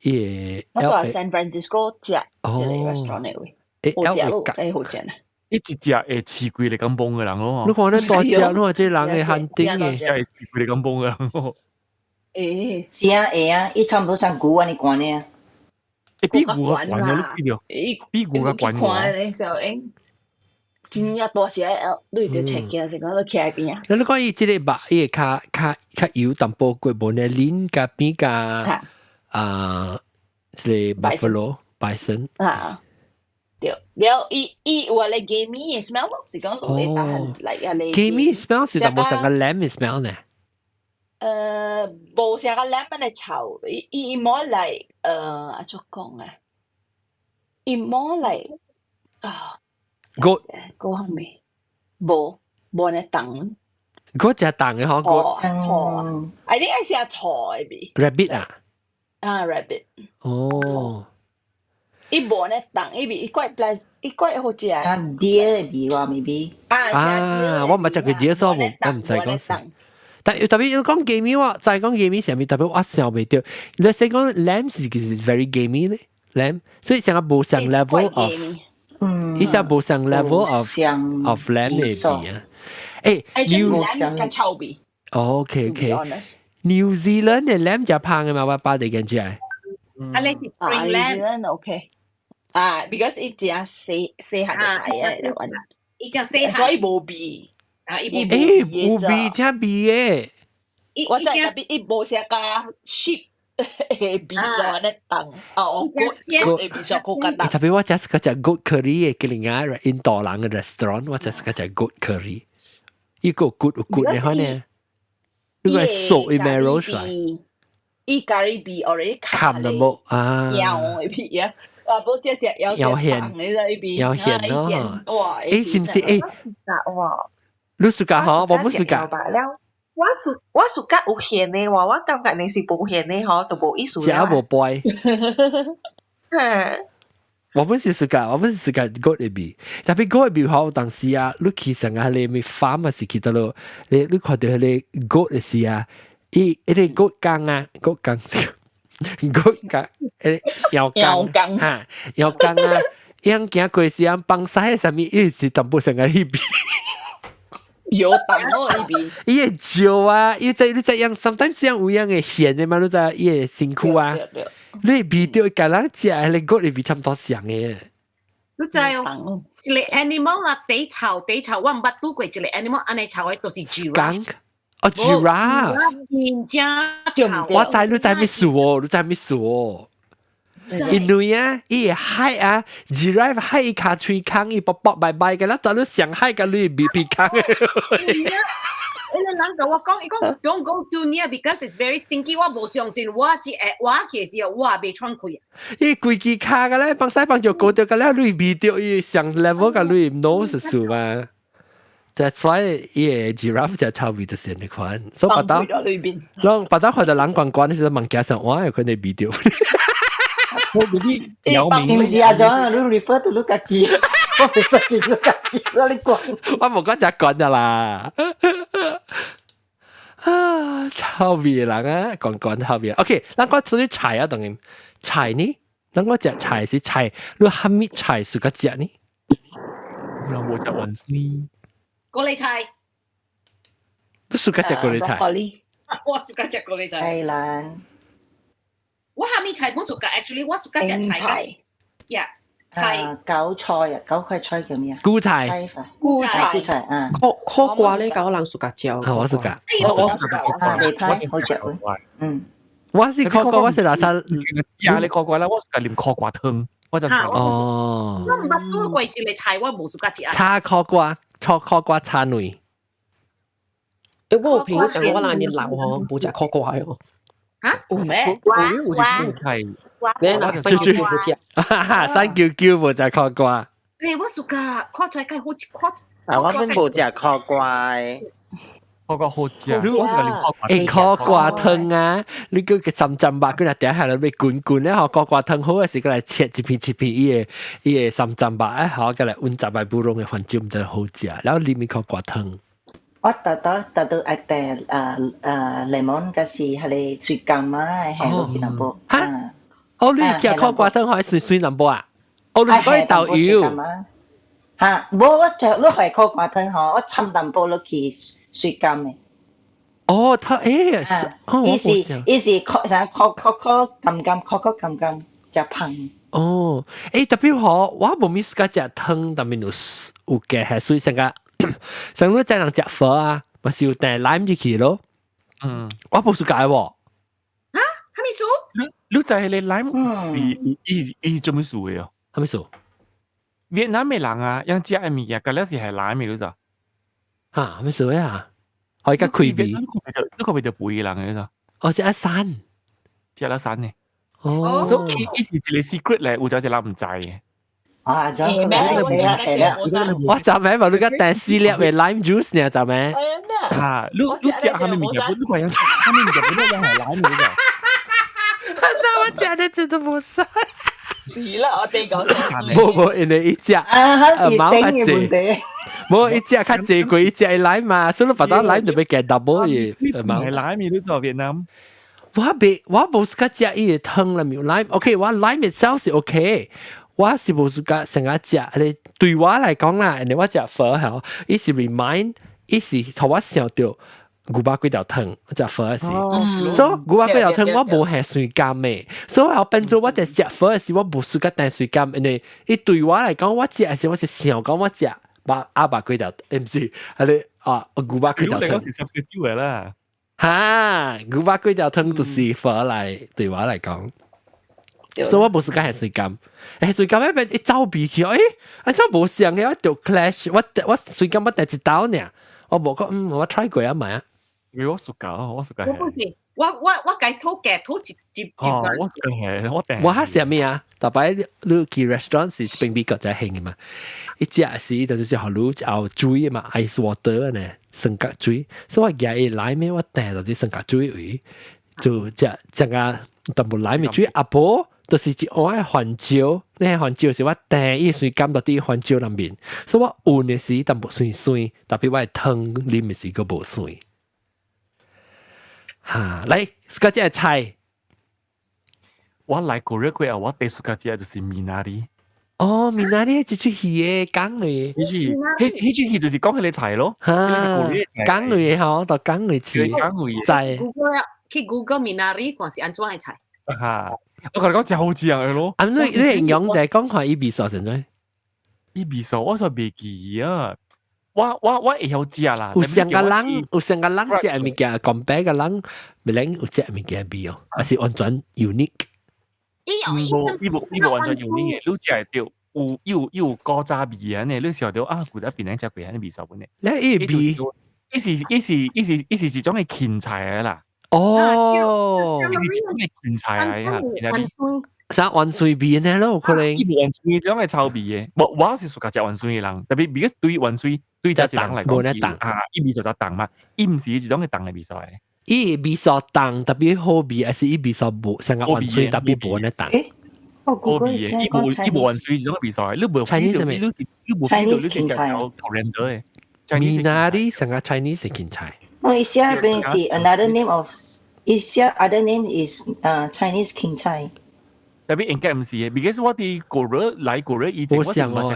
伊個。我佇 San Francisco 食一個 restaurant 的位，好食咯，欸好食啊！伊一食會飼規個甘榜的人咯。你看那大隻，你看這人會限定的。會飼規個甘榜的人咯。欸，是啊，會啊，伊差不多像牛按呢懸呢。欸，比牛較懸啊！你記著？比牛較懸看咧就欸，真正大隻的，你就 check 起是講你徛佇邊啊。你講伊這個肉，伊會較較較油淡薄過無呢？腍佮比較啊，這個 buffalo bison 啊。對，了伊伊有咧 gamey smell 咯，是講會打來啊咧。 gamey smell 是淡薄像個 lamb smell 呢？無像個 lamb 按呢臭，伊伊 more like 按怎講啊？伊 more like 啊，goat 個係咪？無無按呢重。嗰隻重的嗬，駝駝啊！I think 係食駝的味。 rabbit 啊？啊，rabbit。哦。伊無呢凍，伊味伊怪 plus 伊怪好食。像 deer 味喎，maybe。啊，我毋捌食過 deer 所以我毋知講啥。但特別要講 gamey 我再講 gamey 上面特別我想袂到。你先講 lamb 是其實 very gamey 咧，lamb，所以成個無相 level of，伊成無相 level of lamb 嘅味啊。誒，New 較臭味。 OK OK。New Zealand 嘅 lamb 就香嘅嘛，我爸哋見住係。啊，你是 spring lamb OK。啊，because 伊只細細漢就係啊，伊只細漢，所以無味。啊，伊誒，有味才味嘅。我知特別伊無啥加 sheep 的味素咧凍，哦，goat 的味素較較重。特別我食是個食 goat curry 嘅，吉林啊，印度人嘅 restaurant，我食是個食 goat curry，伊個 goat 有 goat 嘅可呢？呢個係素伊 marrow 出來。伊咖喱味 already 冚就冇啊。有的味啊！啊，無只只有有芡，有芡咯。哇！誒，是唔是？誒，喎。你 suka 嗬，我冇 suka。我 suka 有芡的喎，我感覺你是無芡的嗬，就無意思食無背。我本是 suka，我本是 suka goat 的味，特別 goat 的味好，當時啊，你去上個你咪 farm 啊是去到咯，你看到彼個 goat 的時啊，伊彼個 goat 公啊，goat 公，goat 公，誒，羊公，哈，羊公啊，伊行過時啊，放屎啥物，伊是淡薄上個彼味。有凍哦，伊邊。伊會笑啊！伊在你在樣，sometimes 樣有樣會芡的嘛，你知伊會身軀啊。你味到共人食，彼個 goat 味差不多像的。你知哦，一個 animal 啊，底臭底臭，我毋捌拄過一個 animal 按呢臭的，都是 giraffe。哦，giraffe。真正臭。我知你知咩事哦？你知咩事哦？因為啊，伊會害啊，giraffe 害伊跤喙空，伊卜卜拜拜嘅啦，但你上海甲你鼻鼻空嘅。你人共我講，伊講 don't go too near because it's very stinky。我無相信，我只會我去時候我也袂喘氣。伊規支跤嘅咧，幫西幫就過到嘅咧，你味到伊上 level 甲你 nose 數嘛。That's why 伊個 giraffe 就臭味就是呢款，所以白刀，攏白刀看到人關關，你是物件上，我有可能味到。我嗰啲有名是唔是阿 John？你 refer to 你家己，我袂使記你家己，我你講。我無講只講的啦。啊，臭味的人啊，講講臭味。OK，咱講出去菜啊，當然菜呢，咱講食菜是菜，你蝦米菜是個食呢？我冇食雲絲。高麗菜。你是個食高麗菜？我是個食高麗菜。係啦。我蝦米菜本 suka，actually 我 suka 食菜。呀，菜。韭菜啊，韭塊菜叫咩啊？韭菜。韭菜，韭菜啊。苦苦瓜咧，舊人 suka 食。啊，我 suka。我 suka。啊，袂歹，好食。嗯。我是苦瓜，我是垃圾。食你苦瓜啦，我 suka 啉苦瓜湯，我就哦。我毋捌煮過一個菜，我無 suka 食。炒苦瓜，炒苦瓜炒卵。誒，我有朋友講我那年老吼，無食苦瓜哦。嚇？有咩？有有是韭菜。你若三九九無食，399無食苦瓜。誒，我 suka 看出來較好食，看。啊，我本無食苦瓜。苦瓜好食，我是個啉苦瓜。誒，苦瓜湯啊，你叫佢三針肉，佢若點下來欲滾滾咧，吼，苦瓜湯好嘅時，過來切一片一片，伊個三針肉，哎，好，過來溫十擺布隆嘅番椒，毋知好食，然後裡面苦瓜湯。我特特特到愛帶啊啊 lemon，就是彼個水柑啊，下落去淡薄。哈？哦，你食苦瓜湯還是水淡薄啊？哦，你講豆油。嚇！無我食落去苦瓜湯吼，我摻淡薄落去水柑的。哦，他欸，伊是伊是苦啥苦苦苦甘甘苦苦甘甘，食芳。哦，欸，特別好，我無咪 suka 食湯，但係有有加下水，成個像你在人食粉啊，嘛是有帶 lime 入去咯。我無 suka 喎。啊？蝦米事？你知彼個 lime 伊伊伊是做咩事的哦？蝦米事？越南的人啊，樣食的物件，佮了是係 lime 的，你知？哈，蝦米事啊？可以較開味。你看袂著肥的人的，你知？哦，食啊瘦。食了瘦的。哦。所以伊是一個 secret 咧，有一個人毋知的。啊，這樣我昨暝嘛，你個帶四粒的 lime juice 呢？昨暝。啊，你食蝦米物件？你看樣蝦米物件？你樣係 lime 的，你知？那我食的真的無瘦。是啦，我哋講無無，因為伊食啊，還是整嘅問題。無伊食較濟過伊食 lime 嘛，所以你把到 lime 就欲加 double 嘅。係 lime 你做越南。我袂，我無是較食伊個湯啦，沒有 lime。OK，我 lime itself 是 OK。我是無是較成日食，你對我來講啦，人哋我食粉吼，伊是 remind，伊是予我想著牛肉粿條湯食粉時，所以牛肉粿條湯我無下酸甘的，所以我變做我在食粉時，我無需較帶酸甘，因為伊對我來講，我食時我是想講我食肉鴨肉粿條，毋是，係你啊牛肉粿條湯是 substitute 啦。哈，牛肉粿條湯就是粉來對我來講。所以我無是講係水甘，水甘那邊一走味去，啊怎無像嘅，我就 clash，我水甘我第一道呢，我無講，我 try 過啊嘛。我暑假，我暑假。我不是，我改土改土一一一哦，我暑假係我訂。我係啥物啊？逐擺你去 restaurant 是邊美國才興嘅嘛？伊食時就是予你熬水嘛，ice water 呢，生角水。所以我舉伊來咩，我訂就是生角水位，就食食個淡薄來面水阿婆。就是一碗番椒，你番椒是我訂伊水甘到佇番椒內面，所以我勻的時淡薄酸酸，特別我的湯啉的時閣無酸。哈，來，這個菜，我來過日過後，我第一個食就是 Minari。哦，Minari 這出戲的講的，彼出彼出戲就是講彼個菜咯，哈，講的吼，就講的詞，菜。 Google 去 Google Minari 看是按怎的菜。哈。我共你講真好食的咯。啊，你形容就係講看伊味素啥物？伊味素我煞袂記啊。我會曉食啦。有上個人有上個人食的物件，compare個人，袂能有食物件味哦，還是完全 unique。無，伊無伊無完全 unique 的，你食會著有有有古早味啊呢，你想著啊，古早邊人食過按呢味素本的。你伊味，伊是一種的芹菜的啦。哦，伊是一種的芹菜來啊，啥芫荽味呢咯？可能伊無芫荽種的臭味的，無我是 suka 食芫荽的人，特別 because 對芫荽對這一人來講是啊，伊味素就重嘛，伊毋是一種的重的味素的。伊味素重，特別好味，還是伊味素無成個芫荽特別無呢重？好味的，伊無伊無芫荽這種味素的，你無 Chinese 你是你無 feel 到你是食 coriander 的。 Minari 成個 Chinese 芹菜。我意思邊是 another name of，意思 other name is Chinese 芹菜。特別應該毋是的，because 我佇過熱來過熱以前，我想哦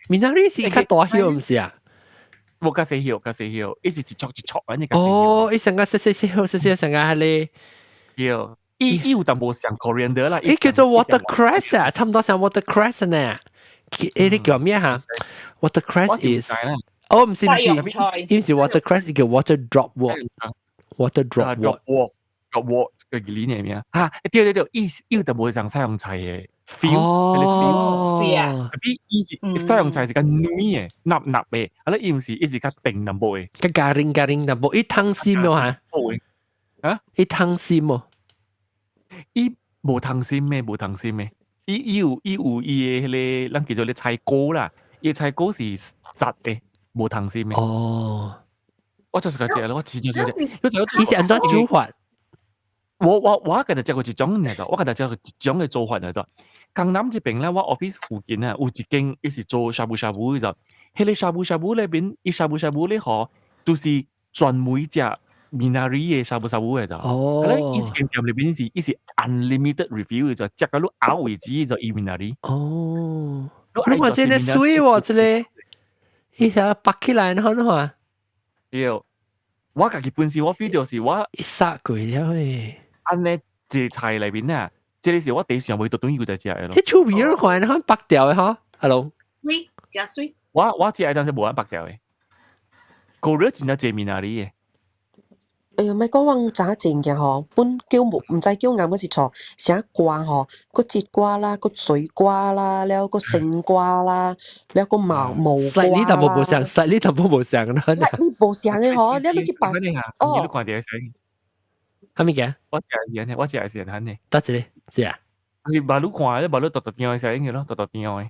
，Minari 是較大葉毋是啊？無較細葉，較細葉，伊是一撮一撮按呢。哦，伊成個細細細葉，細細成個彼个。對，伊伊有淡薄像 coriander 啦。伊叫做 watercress 啊，差毋多像 watercress 呢。誒，你叫咩哈？watercress is 哦，毋是毋是，伊毋是 watercress，伊叫 water dropwort。water dropwort。 dropwort 個字呢名嚇，對對對，伊伊有淡薄像西洋菜的 feel，哦，是啊，特別伊是西洋菜是較軟的、軟軟的，啊咧伊毋是，伊是較硬淡薄的，較 garing garing 淡薄，伊湯心無哈？啊，伊湯心無？伊無湯心的，無湯心的，伊有伊的彼个，咱叫做咧菜膏啦，伊的菜膏是實的，無湯心的。哦，我就是個食咯，我真正食，伊是按怎煮法？我共你食過一種嚟個，我共你食過一種的做法嚟個。江南這邊咧，我 office 附近啊，有一間伊是做shabu shabu 的就，彼個 shabu shabu 裏邊，伊 shabu shabu 咧吼，就是專門食 Minari 的 shabu shabu 的就。哦。伊一間店裏邊是，伊是 unlimited refill 的就，食到你飽為止就伊 Minari。哦。你看這个媠喎，這个，伊啥拔起來，你看你看。對，我家己本身我 feel 著是我一殺過了誒。按呢這菜裏邊啊，這个是我第一上尾就轉去才食的咯。這趣味你看，你看白掉的吼，阿龍。媠，誠媠。我食的當時無按白掉的，過熱真正濟 Minari 的。哎呀，咪講往早前嘅吼，本叫無毋知叫啱嗰是錯，啥瓜吼，個節瓜啦，個水瓜啦，了個勝瓜啦，了個毛毛瓜啦。你淡薄無像，實你淡薄無像啦。你無像嘅吼，你你去白哦。你看著會啥物件？我食的是按呢，我食的是按呢。得一個，是啊。是馬路看的，馬路獨獨張的聲嘅咯，獨獨張的。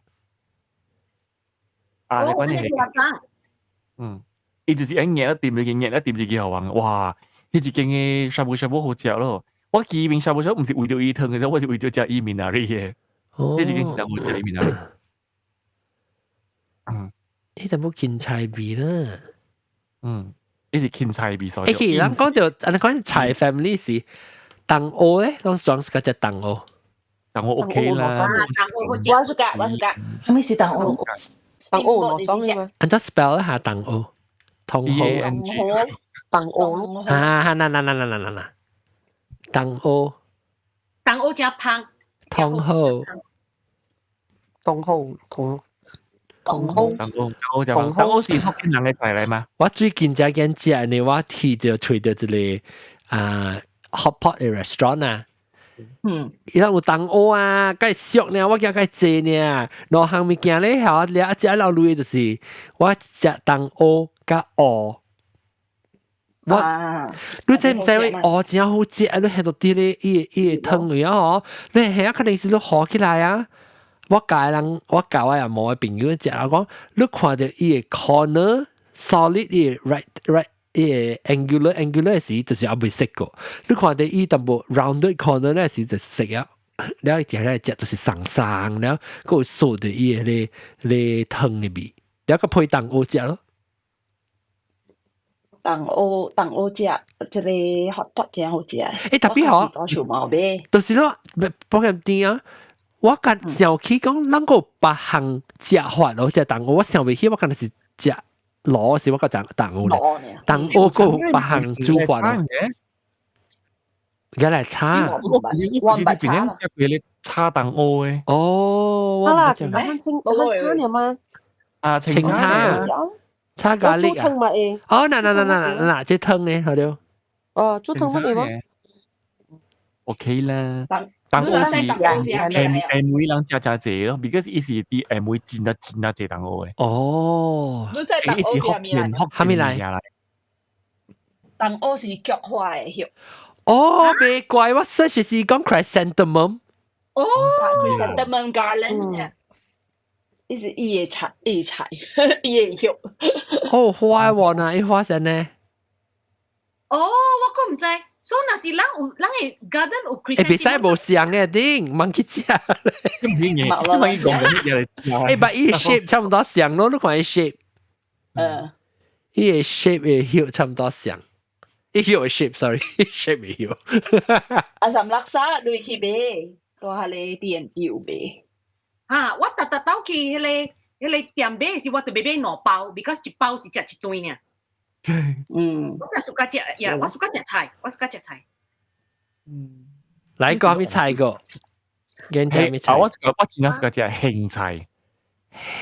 啊，你關鍵係，伊就是按夾一掂入去，夾一掂入去予人，哇！彼一間的 shabu shabu 好食咯。我記名 shabu shabu 毋是為著伊湯的，我是為著食伊 Minari 的。哦，呢一間是淡薄食裡面啊。嗯，呢淡薄芹菜味啦。嗯，呢是芹菜味所。欸，其實咱講到，咱講菜 family 是糖蚵咧，攏爽是個隻糖蚵。糖蚵 OK 啦。我暑假，我暑假。咩是糖蚵？糖蚵哪種嘅嘛？按怎 spell 一下糖蚵？糖蚵。糖蚵咯。啊，嗱嗱嗱嗱嗱嗱嗱，糖蚵。糖蚵加芳。糖蚵。糖蚵同。糖蚵，糖蚵，糖蚵就糖蚵是福建人嘅菜嚟嘛？我最近才見食呢，我去就揣到一個啊 hot pot 嘅 restaurant 啊。伊拉有糖蚵啊，較俗呢，我驚較濟呢。兩項物件咧，嚇，你一食老類就是我食糖蚵佮蚵。我，你知毋知蚵真好食？你下到啲咧，伊伊個湯裡啊吼，你下肯定是你好起來啊。我教人，我教我阿毛嘅朋友食，我講你看到伊個 corner solid 伊個 right right 伊個 angular angular 時，就是還未食過。你看到伊淡薄 rounded corner 咧時就食啊，了食咧食就是鬆鬆，了閣有嗦到伊個咧咧湯嘅味，了閣配糖蚵食咯。糖蚵糖蚵食，這個 hot pot 真好食。欸，特別好，我想冇買。就是咯，保險店啊。我敢想起講，咱個別項食法咯，食糖蚵，我想袂起，我敢若是食螺是我個糖糖蚵咧，糖蚵閣有別項煮法咯。原來炒，我我我邊樣食過咧炒糖蚵嘅。哦，好啦，咱清咱炒了嗎？啊，清炒，炒咖喱啊。煮湯嘛會。哦，嗱嗱嗱嗱嗱嗱，這湯嘅好了。哦，煮湯乜嘢嗎？OK 啦。糖蚵是下下暝人食誠濟咯，because 伊是佇下暝真啊真啊濟糖蚵的。哦，伊是福建福建物來？糖蚵是菊花的葉。哦，袂怪我 search 是講 chrysanthemum。哦，chrysanthemum garland，伊是伊的菜，伊的菜，伊的葉。哦，花喎呐，伊花啥呢？哦，我閣毋知。所以若是咱有咱的 garden 有 chrysanthemum，欸，袂使無相嘅頂，茫去食。唔知嘅，因為伊講緊乜嘢？欸，但伊 shape 差毋多像咯，你看伊 shape。伊的 shape 的葉差毋多像。伊葉的 shape，sorry，shape 的葉。阿三垃圾你去買，佇彼個店有賣。啊，我逐逐兜去彼個彼個店買時，我就欲買兩包，because 一包是食一頓爾。我真 suka 食，呀，我 suka 食菜，我 suka 食菜。來個啥物菜個？現在啥物菜？我我真正 suka 食莧菜。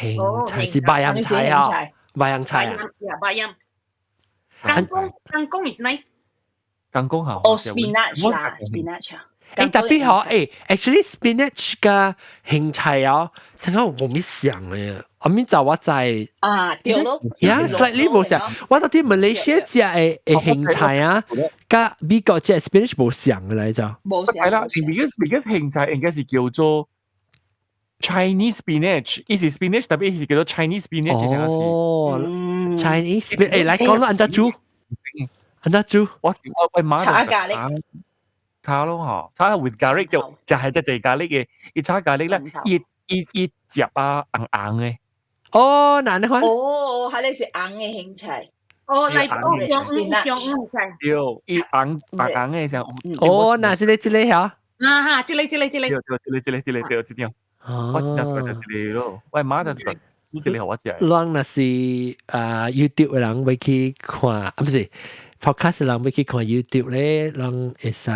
莧菜是白洋菜啊，白洋菜啊。白洋。干公干公 is nice。干公好。哦，spinach 啦，spinach 啊。欸，特別好，欸，actually spinach 佮莧菜哦，成個無咪像嘅，我咪就我在啊，對咯，呀，slightly 無像，我到佇馬來西亞食的的莧菜啊，佮美國食 spinach 無像嘅來著。無像。係啦，because 莧菜應該是叫做 Chinese spinach，伊是 spinach，特別伊是叫做 Chinese spinach。哦，Chinese spinach，欸，來講咯，按怎煮？按怎煮？我我我媽炒咖喱。炒咯嗬，炒 with garlic 就就係隻隻咖喱嘅，伊炒咖喱咧，伊伊伊夾啊紅紅嘅。哦，哪呢款？哦，係你是紅嘅莧菜。哦，來哦，中中菜。對，伊紅紅紅嘅時候。哦，那這個這個嚇？啊哈，這個這個這個。對對，這個這個這個對，這種。我真正喜歡食這個咯，我媽就是講，煮這個予我食。咱若是啊 YouTube 的人欲去看，啊毋是 podcast 的人欲去看 YouTube 咧，人會使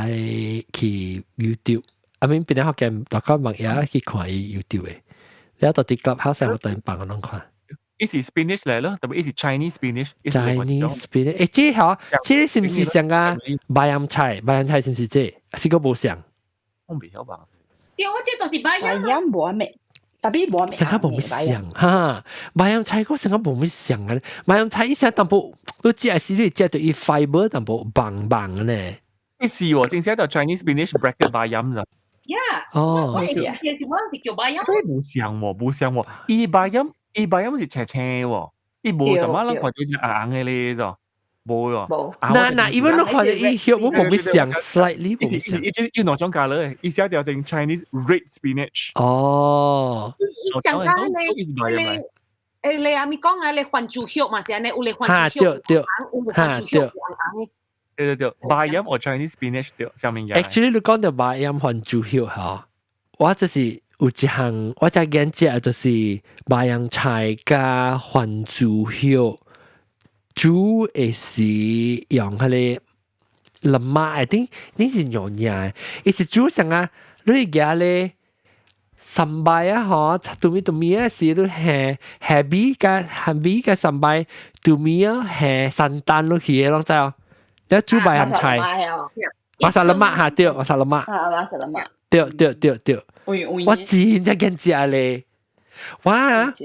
去 YouTube。啊，免邊個福建大家網頁去看伊 YouTube 的。了到佇 Clubhouse 我等放攏看。伊是 spinach 來咯，特別伊是 Chinese spinach。 Chinese spinach，欸，這吼，這是毋是像個白洋菜？白洋菜是毋是這？是閣無像？我袂曉吧。對，我這都是白洋。白洋無味，特別無味。成個無咩像哈，白洋菜閣成個無咩像啊！白洋菜伊成淡薄，你食時你食到伊 fiber 淡薄棒棒的呢。伊是喎，正寫到 Chinese spinach bracket 白洋咋。 Yeah，哦，我是啊，是我是叫白洋。佢無像喎，無像喎，伊白洋伊白洋是青青喎，伊無怎麼咱看到是紅紅的咧，咋？無喎。無。嗱嗱，even 你看伊葉，我無必想 slightly 無想。伊只有兩種價咧，伊寫條成 Chinese red spinach。哦。伊上加咧，你誒你阿咪講啊，你番薯葉嘛是按呢，有咧番薯葉，對對，嚇對。對對對，bayam 或 Chinese spinach 對，上面嘅。 Actually，你講到 bayam 番薯葉嚇，我就是有一項，我只見食就是白洋菜加番薯葉，煮的是用彼個 lemak，頂頂是娘惹，伊是煮啥啊？你夾咧 sambal 啊，吼，拄咪拄咪啊，是你下下米加下米加 sambal，拄咪啊下 santan 落去的，攏知哦？你煮白洋菜，masak lemak 哈對，masak lemak，啊，masak lemak，對對對對。我真正見食咧，我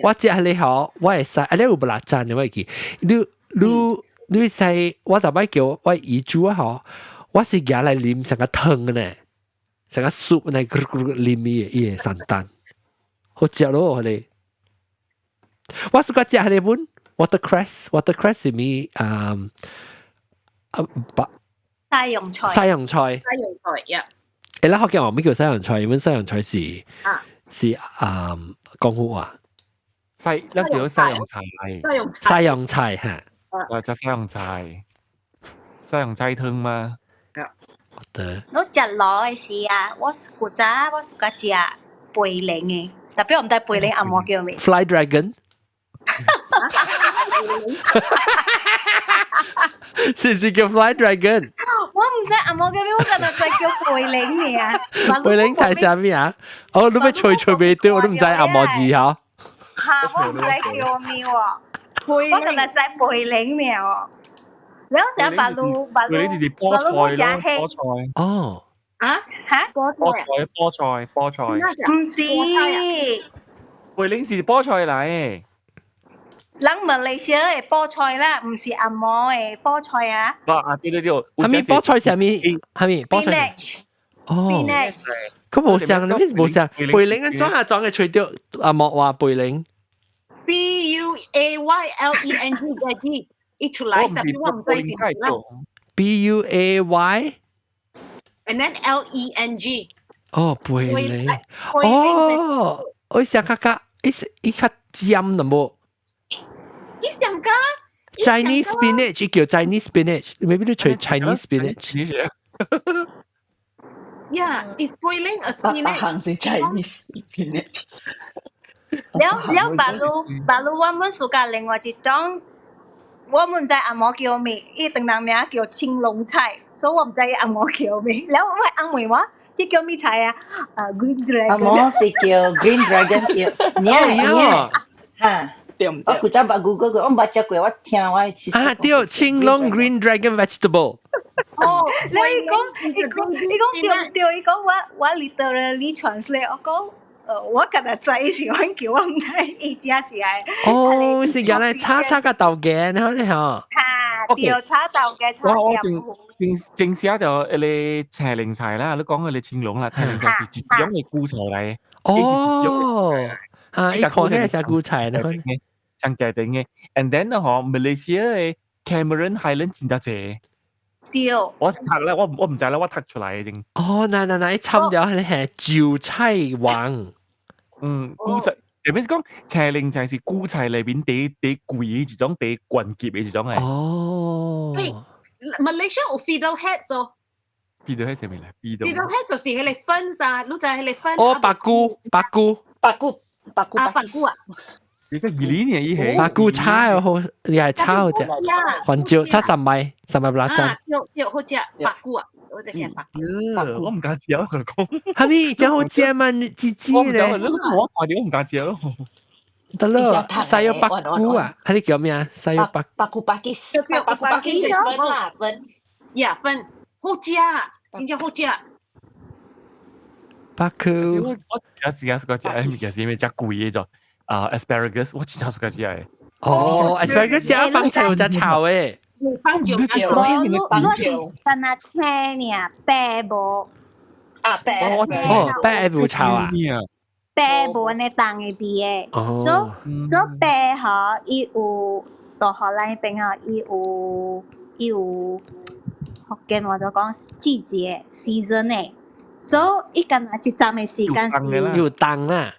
我食咧吼，我會使，啊你有 belacan 的我會記，你你你使我逐擺叫我姨煮啊吼，我是夾來啉成個湯呢，成個 soup 呢，咕咕啉伊個伊個 santan，好食咯，咧。我 suka 食彼個本 watercress，watercress 是咪啊啊白西洋菜，西洋菜，西洋菜，呀。誒，咱福建話咩叫西洋菜？因為西洋菜是是啊廣府話，西，咱叫西洋菜，西洋西洋菜嚇，啊，就西洋菜，西洋菜湯嘛。對。我食螺的時啊，我古早我 suka 食貝靈的，特別我毋知貝靈紅毛叫咩。 Fly Dragon。是唔是叫 Fly Dragon？我毋知紅毛叫咩，我敢若知叫貝靈爾。貝靈菜啥物啊？哦，你欲吹吹袂著，我都毋知紅毛字吼。嚇，我毋知叫咩喎，我敢若知貝靈爾哦。然後成日白鷺白鷺白鷺冇食菠菜。哦。啊？嚇？菠菜菠菜菠菜。毋是。貝靈是菠菜嚟。人馬來西亞的菠菜啦，毋是紅毛的菠菜啊。啊，對對對，啥物菠菜啥物？啥物菠菜？哦。 Spinach。佢無像，你咩無像？貝靈按怎下裝嘅吹著紅毛話貝靈。 B U A Y L E N G 嘅伊出來，特別我毋知是啦。 B U A Y。 And then L E N G。哦，貝靈。哦，我想較較，伊伊較尖淡薄。伊上加 Chinese spinach 叫 Chinese spinach，maybe 你吹 Chinese spinach。 Yeah, it's boiling a spinach。行是 Chinese spinach。了了，白鷺白鷺，我們 suka 另外一種，我們毋知紅毛叫咩，伊唐人名叫青龍菜，所以我毋知伊紅毛叫咩。了我翁問我，這叫咩菜啊？啊，Green Dragon。紅毛是叫 Green Dragon 叫，你嚇。對毋對？我古早捌 Google 過，我毋捌食過，我聽我其實。啊，對，青龍 Green Dragon Vegetable。哦，你講伊講伊講對對，伊講我我 literally translate，我講。我今日知是阮叫我毋知伊食食的。哦，是原來炒炒個豆芽，你好你好。嚇，對，炒豆芽炒我我正正正寫著彼個青檸菜啦，你講彼個青龍啦，青檸菜是一種的韭菜來的。哦，啊，伊看起來像韭菜，你看。上家頂的，and then 呢吼，馬來西亞的 Cameron Highland 真正濟。對。我讀咧，我我毋知咧，我讀出來的先。哦，嗱嗱嗱，伊參掉彼個係韭菜王。嗯，韭菜，特別是講青檸菜是韭菜內面第第貴的一種，第懸級的一種的。哦。 Malaysia 有 fiddleheads 哦。 fiddlehead 啥物來？fiddlehead 就是彼個粉咋，你知彼個粉。哦，白菇，白菇，白菇，白菇，啊，白菇啊。你個二年伊係白菇炒好，你係炒啫，番椒炒三米，三米 belacan。對對，好食白菇啊，我哋叫白菇。我毋敢食，我同你講。係咪真好食嘛？你知知咧。我看著我毋敢食咯。得咯，sayur paku 啊，係你叫咩啊？sayur 白 paku pakis， paku pakis 粉啦粉，呀粉，好食，真正好食。 paku。我我時時間 suka 食，物件是因為食貴的就。啊，asparagus，我真正 suka 食的。哦，asparagus 食放菜有食炒的。放椒，無，你你是敢若青爾，白無。啊，白哦，白無炒啊。白無按呢重的味的，所以所以白吼，伊有到荷蘭彼邊吼，伊有伊有福建話就講季節 season 的，所以伊敢若一站的時間是有凍啦。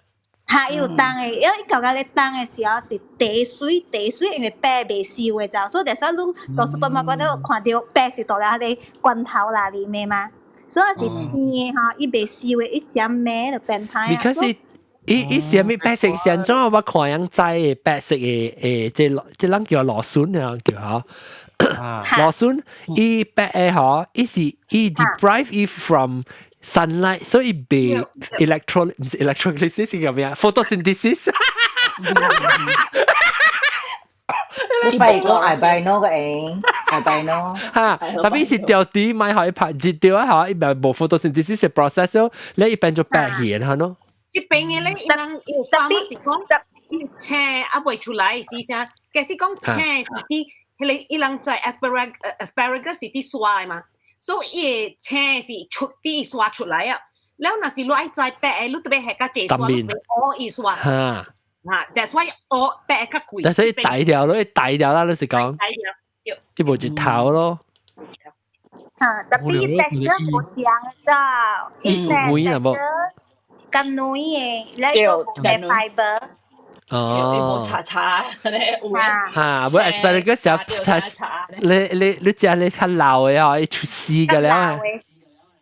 哈，伊有凍的，因為伊感覺咧凍的時候是茶水，茶水因為白袂收的就，所以就算你到 supermarket 都看著白是倒咧彼個罐頭內裡面嘛，所以是青的吼，伊袂收的，伊只味就變歹啊。 Because 伊伊是啥物白色是按怎我看人知的白色的誒，這這人叫蘆筍啊，叫吼。蘆筍伊白的吼，伊是伊 deprive 伊 from sunlight，所以被 electro 毋是 electrolysis 是叫咩啊？photosynthesis。你拜講 albino 個誒，albino。哈，特別是掉地買予伊拍熱掉啊，嚇，伊咪無 photosynthesis 嘅 process 咯，你伊變做白去嚇喏。這邊嘅咧，伊人伊講是講伊青啊未出來是啥？其實講青是佇彼個伊人在 asparagus 是佇沙的嘛，所以伊的青是出佇沙出來啊。了若是你愛摘白的，你特別係較濟沙，你特別挖伊沙。哈。啊，that's why 挖白較貴。但是伊大條咯，伊大條啦，你是講。大條。伊無一頭咯。哈，特別 texture 無相咋，伊 texture 較軟的，你個無咩 fiber。哦。伊無茶茶咧，有哈，無 asparagus 食茶，你你你食你較老的哦，伊出絲個了。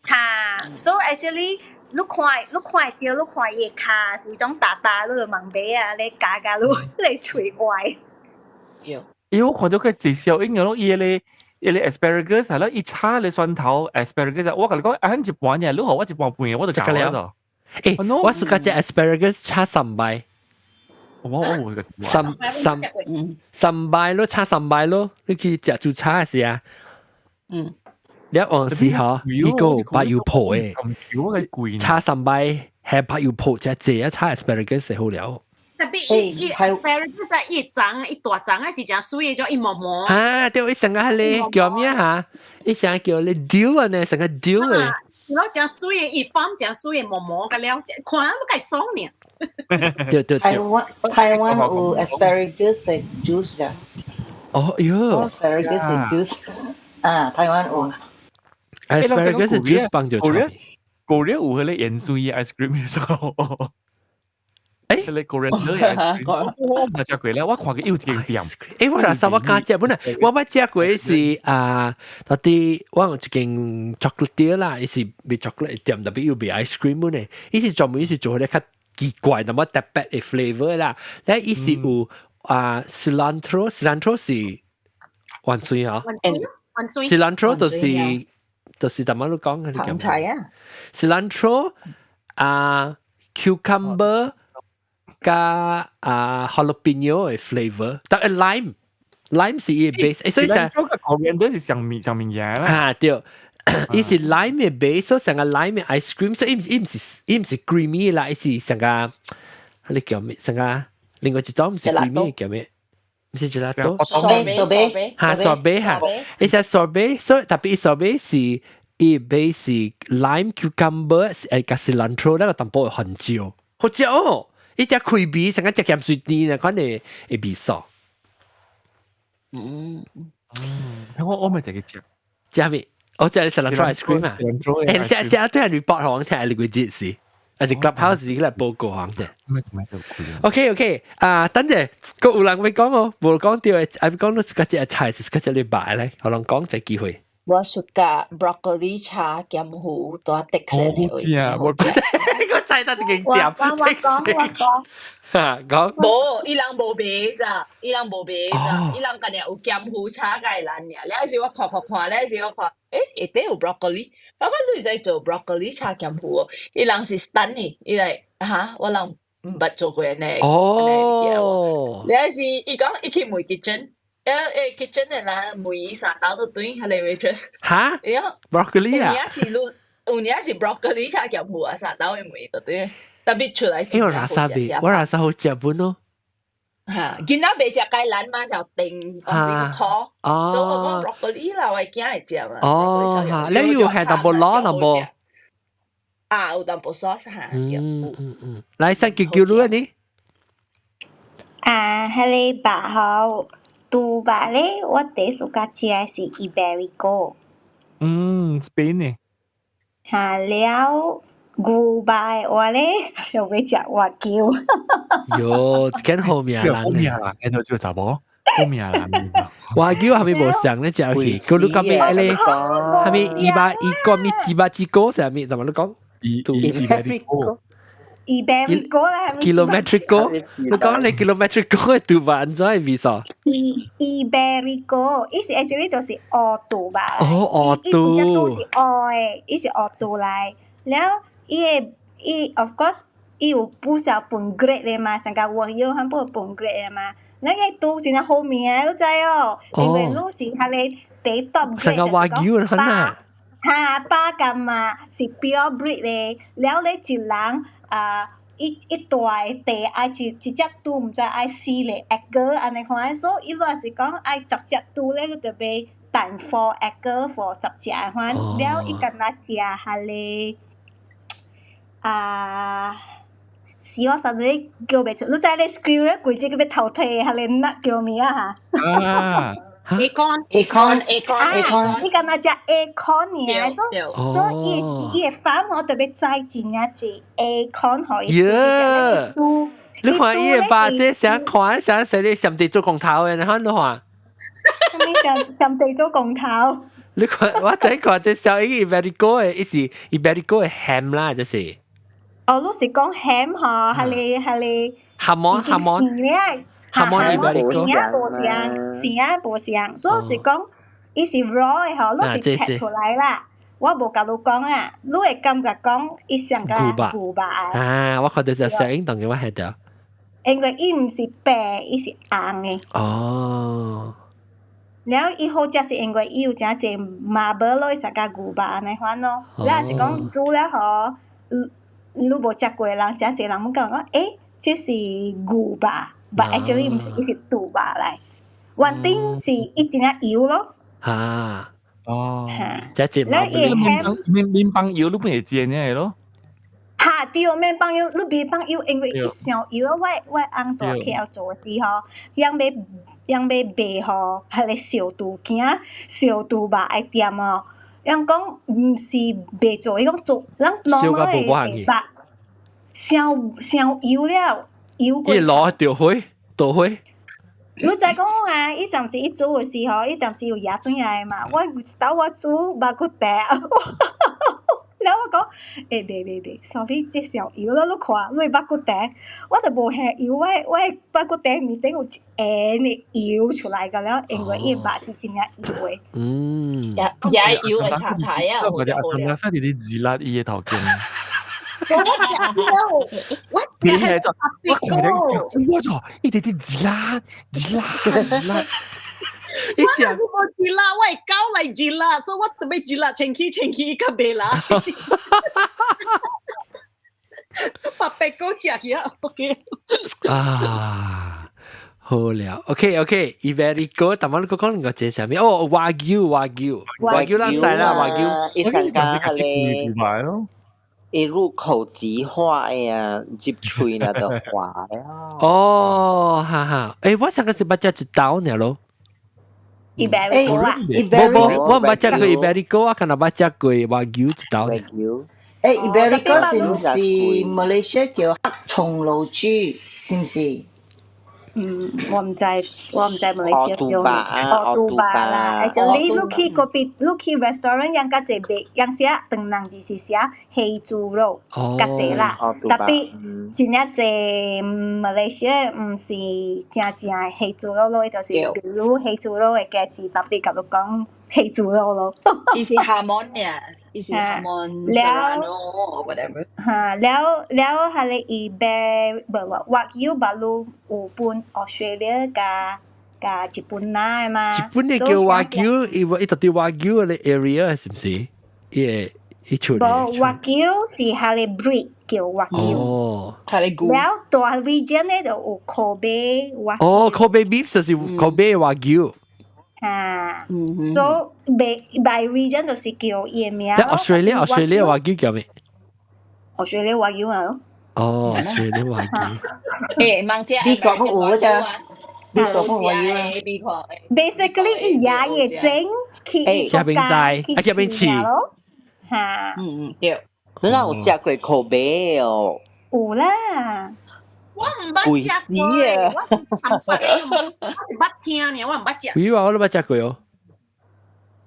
哈，so actually 你看你看會著，你看伊的跤是種大大，你就問買啊，你咬咬你你喙歪。因為我看到佢濟效應嘅咯，伊個伊個 asparagus 係咯，伊炒你蒜頭 asparagus，我共你講，啊，一半嘅，你予我一半半，我就食了。誒，我是講隻 asparagus 炒三擺。我我有個三三三擺咯，炒三擺咯，你去食煮炒時啊。嗯。你往時吼，伊個白油泡的，炒三擺係白油泡，食濟啊炒 asparagus 好了。特別伊伊 asparagus 啊，伊長伊大長啊是誠媠的，種伊毛毛。啊，對，伊成個彼个叫咩哈？伊成個叫你丟啊呢，成個丟的。我誠媠的，伊放誠媠的毛毛個了，看都該爽呢。對對對。台灣台灣有 asparagus 的 juice 㗎。哦喲。 asparagus 的 juice 啊，台灣有。 asparagus juice 幫就炒。 Korea 有彼個鹽水 ice cream 的時候。誒，彼個 Korean 的 ice cream，我毋捌食過咧，我看過有一間店。誒，我若啥我敢食，本來我捌食過是啊，到底我有一間 chocolate 店啦，伊是賣 chocolate 店，特別有賣 ice cream 呢。伊是專門是做彼個較奇怪，淡薄特別的 flavour 啦。咧伊是有啊 cilantro，cilantro 是芫荽啊，cilantro 就是就是淡薄你講嘅，芹菜啊，cilantro 啊 cucumber。加啊 jalapeno 的 flavor，但係 lime lime 是伊 base，所以成個 coriander 是上面上面嘢啦。啊對，伊是 lime 的 base，所以成個 lime 的 ice cream，所以伊毋是伊毋是 creamy 啦，伊是成個你叫咩？成個另外一種毋是 creamy 叫咩？毋是 gelato。 sorbet 哈 sorbet 哈，伊是 sorbet，所以特別 sorbet 是伊 base 是 lime cucumber 誒加 cilantro 那個淡薄番椒，好食哦。伊只開味，成個食鹹水甜啊，款的會味素。嗯嗯，我我咪就去食。食咩？我食 cilantro ice cream 啊。誒，食食對 report 予我聽，你幾節是？還是 clubhouse 是來報告予我聽。OK OK，啊，等陣，閣有人欲講哦，無講著的，還欲講你自家食菜是自家食禮拜咧，予人講一機會。我 suka broccoli 炒鹹魚大特色好食啊！我我知道這間我店。我我講我講。哈，講。無，伊人無賣咋，伊人無賣咋，伊人干焦有鹹魚炒芥蘭爾。了時我看看看，了時我看，欸，下底有 broccoli，我講你會使做 broccoli 炒鹹魚哦。伊人是 stun 的，伊來哈，我人毋捌做過按呢。哦。了時伊講伊去問 kitchen。誒誒，kitchen 的人問伊三兜都對，彼個 waitress。哈？伊講 broccoli 啊？有影是你，有影是 broccoli 炒鹹魚啊，三兜的問就對。特別出來。因為 rasa 味，我 rasa 好食本咯。嚇，囡仔袂食芥蘭嘛，就定還是個苦，所以我講 broccoli 啦，我囝會食嘛。哦，嚇，你有係淡薄攞淡薄。啊，有淡薄 sauce 嚇。嗯嗯嗯，來，三叫叫你啊你。啊，彼個肉吼。豬肉咧，我第 suka 食的是 Iberico。嗯，Spain 呢？哈了，牛肉的話咧，就欲食和牛。喲，這間好命人。好命人，你就知查某好命人。和牛係咪無相咧？食去，佢你講咩咧？係咪二百一個咪幾百幾個？啥物？怎麼你講？ Iberico。 Iberico 啦， Kilometrico，你講你 kilometrico 的豬肉按怎會味素？ Iberico，伊是 actually 就是烏豬肉。哦，烏伊伊隻豬豬。是烏的，伊是烏豬來。了，伊的伊 of course 伊有不少分 grade 的嘛，上個和牛較無分 grade 的嘛。那個豬真正好命，你知哦？因為你是彼个第 top 上個和牛很啊。哈，巴甲馬是 pure breed 的，了咧一人啊，一一大个地愛一一隻豬，毋知愛四個 acre 按呢款，所以伊若是講愛10隻豬咧，佢就買 times 4 acre for 10隻款，了伊敢若食彼个啊。是我實在叫袂出，你知咧 squirrel 規隻叫欲偷提，彼个 nut 叫咩啊？啊，acorn acorn acorn，伊敢若食 acorn 爾，所以所以伊伊的 farm 我特別栽真正濟 acorn 予伊。耶！你看伊的爸這想看想說你上地做工頭的，你看你看。啥物上上地做工頭？你看我第一看這小伊 Iberico 的，伊是 Iberico 的 ham 啦，就是。哦，你是講 ham 吼，彼个彼個。 Jamón jamón。 Jamón ibérico。聲無相，聲無相，所以是講伊是 raw 的吼，你是切出來啦。我無共你講啊，你會感覺講伊像個牛肉。啊，我看到隻聲音當嘅我係掉。因為伊毋是白，伊是紅的。哦。了伊好食是因為伊有誠濟麻婆落去，像個牛肉按呢款咯。了是講煮了吼，你無食過的人，誠濟人攏講講，欸，這是牛肉，but actually 毋是，伊是豬肉來。原頂是伊真正油咯。哈。哦。這隻了伊麵麵放油，你本會煎的咯。哈，對，免放油，你袂放油，因為伊傷油。我我翁蹛 KL 做時吼，人欲人欲賣予彼个燒豬囝，燒豬肉的店哦。人講毋是袂做，伊講做，咱 normal 的肉，傷傷油了，油過。伊攞著火，著火。你知講啊？伊陣時伊煮的時候，伊陣時有野轉來嘛。我有一擺我煮肉骨茶，了我講，欸，袂袂袂，sorry，這傷油咯，你看，你肉骨茶，我都無下油，我我肉骨茶面頂有一下的油出來個了，因為伊肉是真正油的。也也油會柴柴啊！我覺得阿三阿三是啲自辣伊的頭鏡。我食係我看到食久咗，一直啲自辣自辣自辣。我若是無自辣，我會狗來自辣，所以我特別自辣，清氣清氣較袂啦。把白狗食去啊，OK。啊，好了，OK OK，Iberico，但係你講你個這啥物？哦，和牛和牛和牛，咱知啦，和牛。伊參加彼個咯。一入口即化呀，入喙那就化了。哦，哈哈，欸，我上個是捌食一刀爾咯。 Iberico 啊？無無，我毋捌食過 Iberico，我敢若捌食過和牛一刀。和牛。欸，Iberico 是毋是馬來西亞叫黑松露豬？是毋是？嗯，我毋知，我毋知馬來西亞叫咩。哦，豬肉啦，actually 你去嗰邊，你去 restaurant 人較濟賣，人寫唐人就是寫黑豬肉，較濟啦。特別真正濟馬來西亞毋是正正的黑豬肉咯，伊就是比如黑豬肉的價錢，特別共你講黑豬肉咯。伊是 jamón 爾，伊是 jamón serrano whatever。哈，了了，彼个伊買無無，和牛巴魯有分 Australia 佮佮日本來的嘛。日本的叫和牛，伊伊到底和牛的 area 是毋是？伊會伊出無和牛是彼个 breed 叫和牛。哦。了大 region 咧就有 Kobe 和哦，Kobe beef 就是 Kobe 和牛。哈，所以 by region 就是叫伊的名。 Australia Australia 和牛叫咩？Australia 和牛啊。哦，Australia 和牛。欸，問者美國有咋？美國本我有啊。 Basically，伊也會整去伊下邊在，啊下邊飼咯，嚇。嗯嗯對。你若有食過 Kobe 哦？有啦。我毋捌食過，我是我是捌聽爾，我毋捌食。有啊，我都捌食過哦。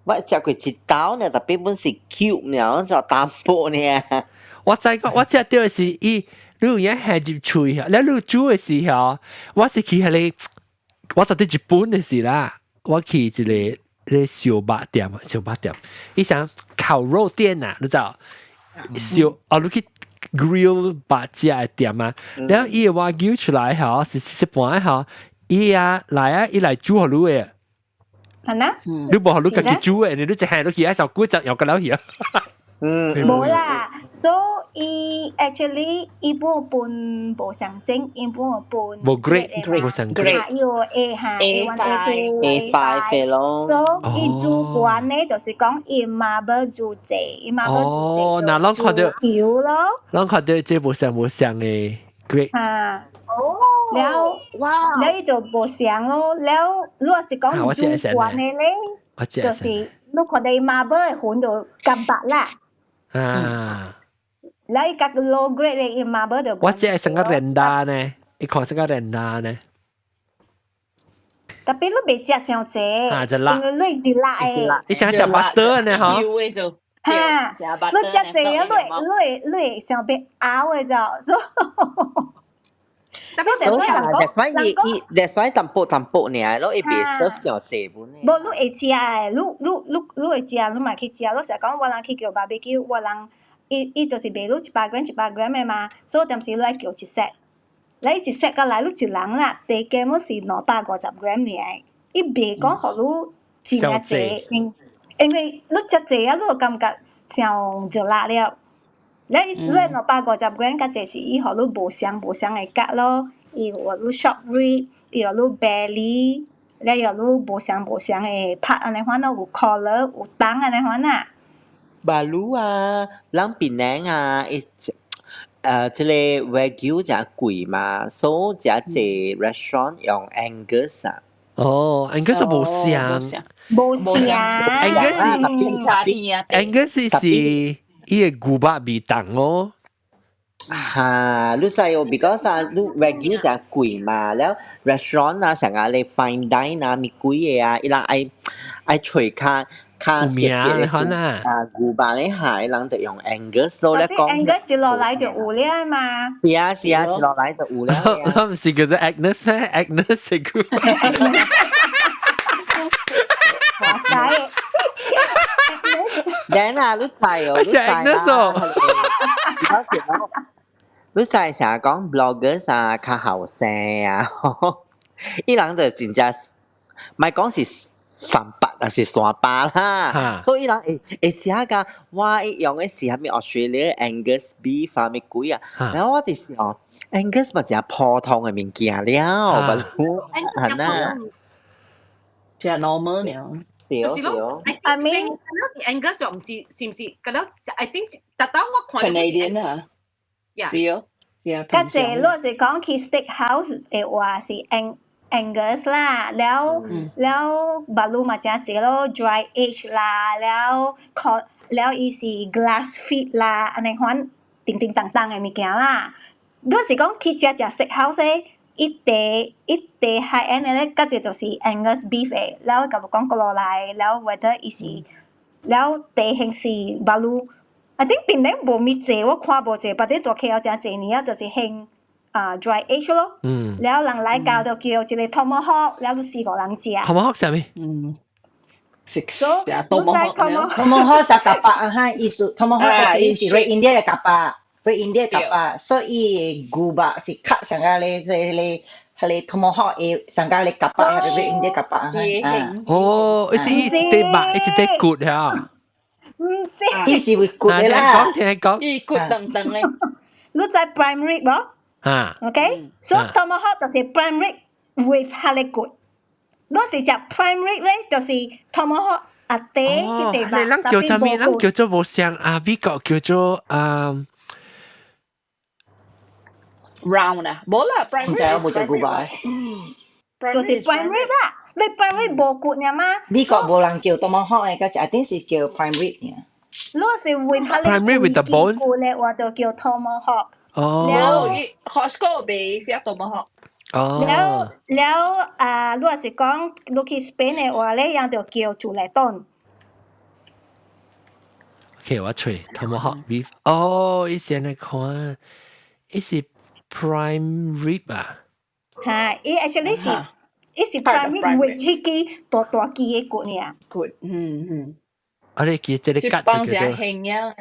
我食過一道呢，特別本是 cube 呢，就淡薄呢。我知講，我食到的是伊，你有影下入喙啊，你你煮的時候，我是去彼個，我到佇日本的時啦，我去一個彼個燒肉店，燒肉店，伊啥烤肉店啊，你知道？燒哦，你去 grill 肉食的店啊，然後伊的和牛出來吼，是一般吼，伊啊來啊，伊來煮予你的。係啦。你無予你家己煮的，你你一下落去，愛受幾隻又個了去啊。嗯，無啦，所以 actually 伊本分無相整，伊本分無 grade，無相 grade。伊有 A 哈 A one A two A five 咯。所以伊煮慣咧，就是講伊嘛無煮濟，伊嘛無煮濟。哦，那攏看到油咯，攏看到這無相無相的 grade。哈。哦，了，哇，了伊就無相咯。了，如果是講煮慣的咧，就是你看到伊嘛無的粉就乾白啦。啊！你個 low grade 的伊嘛無就。我這係成個 rendang 呢，伊看成個 rendang 呢。特別你袂食傷濟，啊，就辣，因為你是辣的。你想食 butter 呢？嗬？哈，你食濟啊，你會想欲嘔的就，所以。所以 that's why 伊伊 that's why 淡薄淡薄爾咯，伊袂 serve 傷濟本。無，你會食的，你會食，你嘛去食。你成日講我人去叫 barbecue，我人伊伊就是賣你100 gram 100 gram 的嘛，所以當時你愛叫一 set，你一 set 過來，你一人啦，低減攏是250 gram 爾，伊袂講予你真正濟，因為你食濟啊，你就感覺傷熱辣了。你你250 gram 較濟是伊予你無相無相的角咯，伊有予你 short rib，伊予你 belly，了予你無相無相的 part 按呢款咯，有 collar 有檔按呢款啊。巴魯啊，咱檳城啊，伊這個 Wagyu 誠貴嘛，所以誠濟 restaurant 用 Angus 啊。哦，Angus 無相，無相，Angus 是 Angus 是伊個牛肉味重哦。哈，你知哦，because 啊，你 Wagyu 誠貴嘛，了 restaurant 啊，成日咧 fine dine 啊，物貴的啊，伊人愛愛揣較較有名的款啊。啊，牛肉咧下，伊人就用 Angus 咯，咧講。 Angus 一落來就有了嘛。是啊是啊，一落來就有了。我毋是叫做 Agnes 咩？Agnes 是個。哇塞！然啊，你知哦，你知啦。你知成日講 bloggers 啊，較後生啊，伊人就真正，莫講是300還是300啦，所以伊人會會寫甲我用的是啥物 Australia Angus beef 啊，物鬼啊，然後我就想，Angus 嘛誠普通的物件了，不如係呐，誠 normal 了。對對。 I mean，是 Angus 唔是是唔是？嗰了，I think 特登我看。 Canadian 啊。是哦。較濟，如果是講去 steakhouse 的話是 Angus 啦，了了巴魯嘛誠濟咯，dry age 啦，了了伊是 grass fed 啦，按呢款叮叮當當的物件啦。如果是講去食食 steakhouse 一地一地 high end 的咧，較濟就是 Angus beef 的，了共你講過落來，了 whether 伊是了地形是巴魯。I think 檳城無咪濟，我看無濟，別啲大 KL 誠濟年啊，就是興啊 dry age 咯。了人來到就叫一個 tomahawk，了你四個人食。 tomahawk 啥物？嗯。食食 tomahawk。 tomahawk 食夾白啊哈，意思 tomahawk 是 Red India 的夾白，Red India 夾白，所以牛肉是較上個咧咧咧，彼個 tomahawk 的上個咧夾白，Red India 夾白啊。哦，伊是一塊肉，一塊骨呀。唔是，伊是會骨的啦。聽講，伊骨長長咧。你知 prime rib 無？啊。 OK，所以 tomahawk 就是 prime rib with 彼个骨。你是食 prime rib 咧，就是 tomahawk 阿底彼塊肉，咱叫做咩？咱叫做無相啊，美國叫做啊 round 啊，無啦，prime 唔知我冇食過吧。就是 prime rib 啦，你 prime rib 無骨爾嘛？美國無人叫 tomahawk 嘅，嗰隻一定是叫 prime rib 爾。如果是為他 Prime rib with the bone？骨咧，我就叫 tomahawk。哦。了 Costco 賣寫 tomahawk。哦。了了啊，如果是講你去 Spain 嘅話咧，人就叫 chuletón。 OK，我揣 tomahawk beef。哦，伊是按呢款，伊是 prime rib 啊。嚇，伊 actually 是，伊是 prime rib with 彼支大大支嘅骨爾。骨，嗯嗯。啊，你記這個割就叫做，輕啊。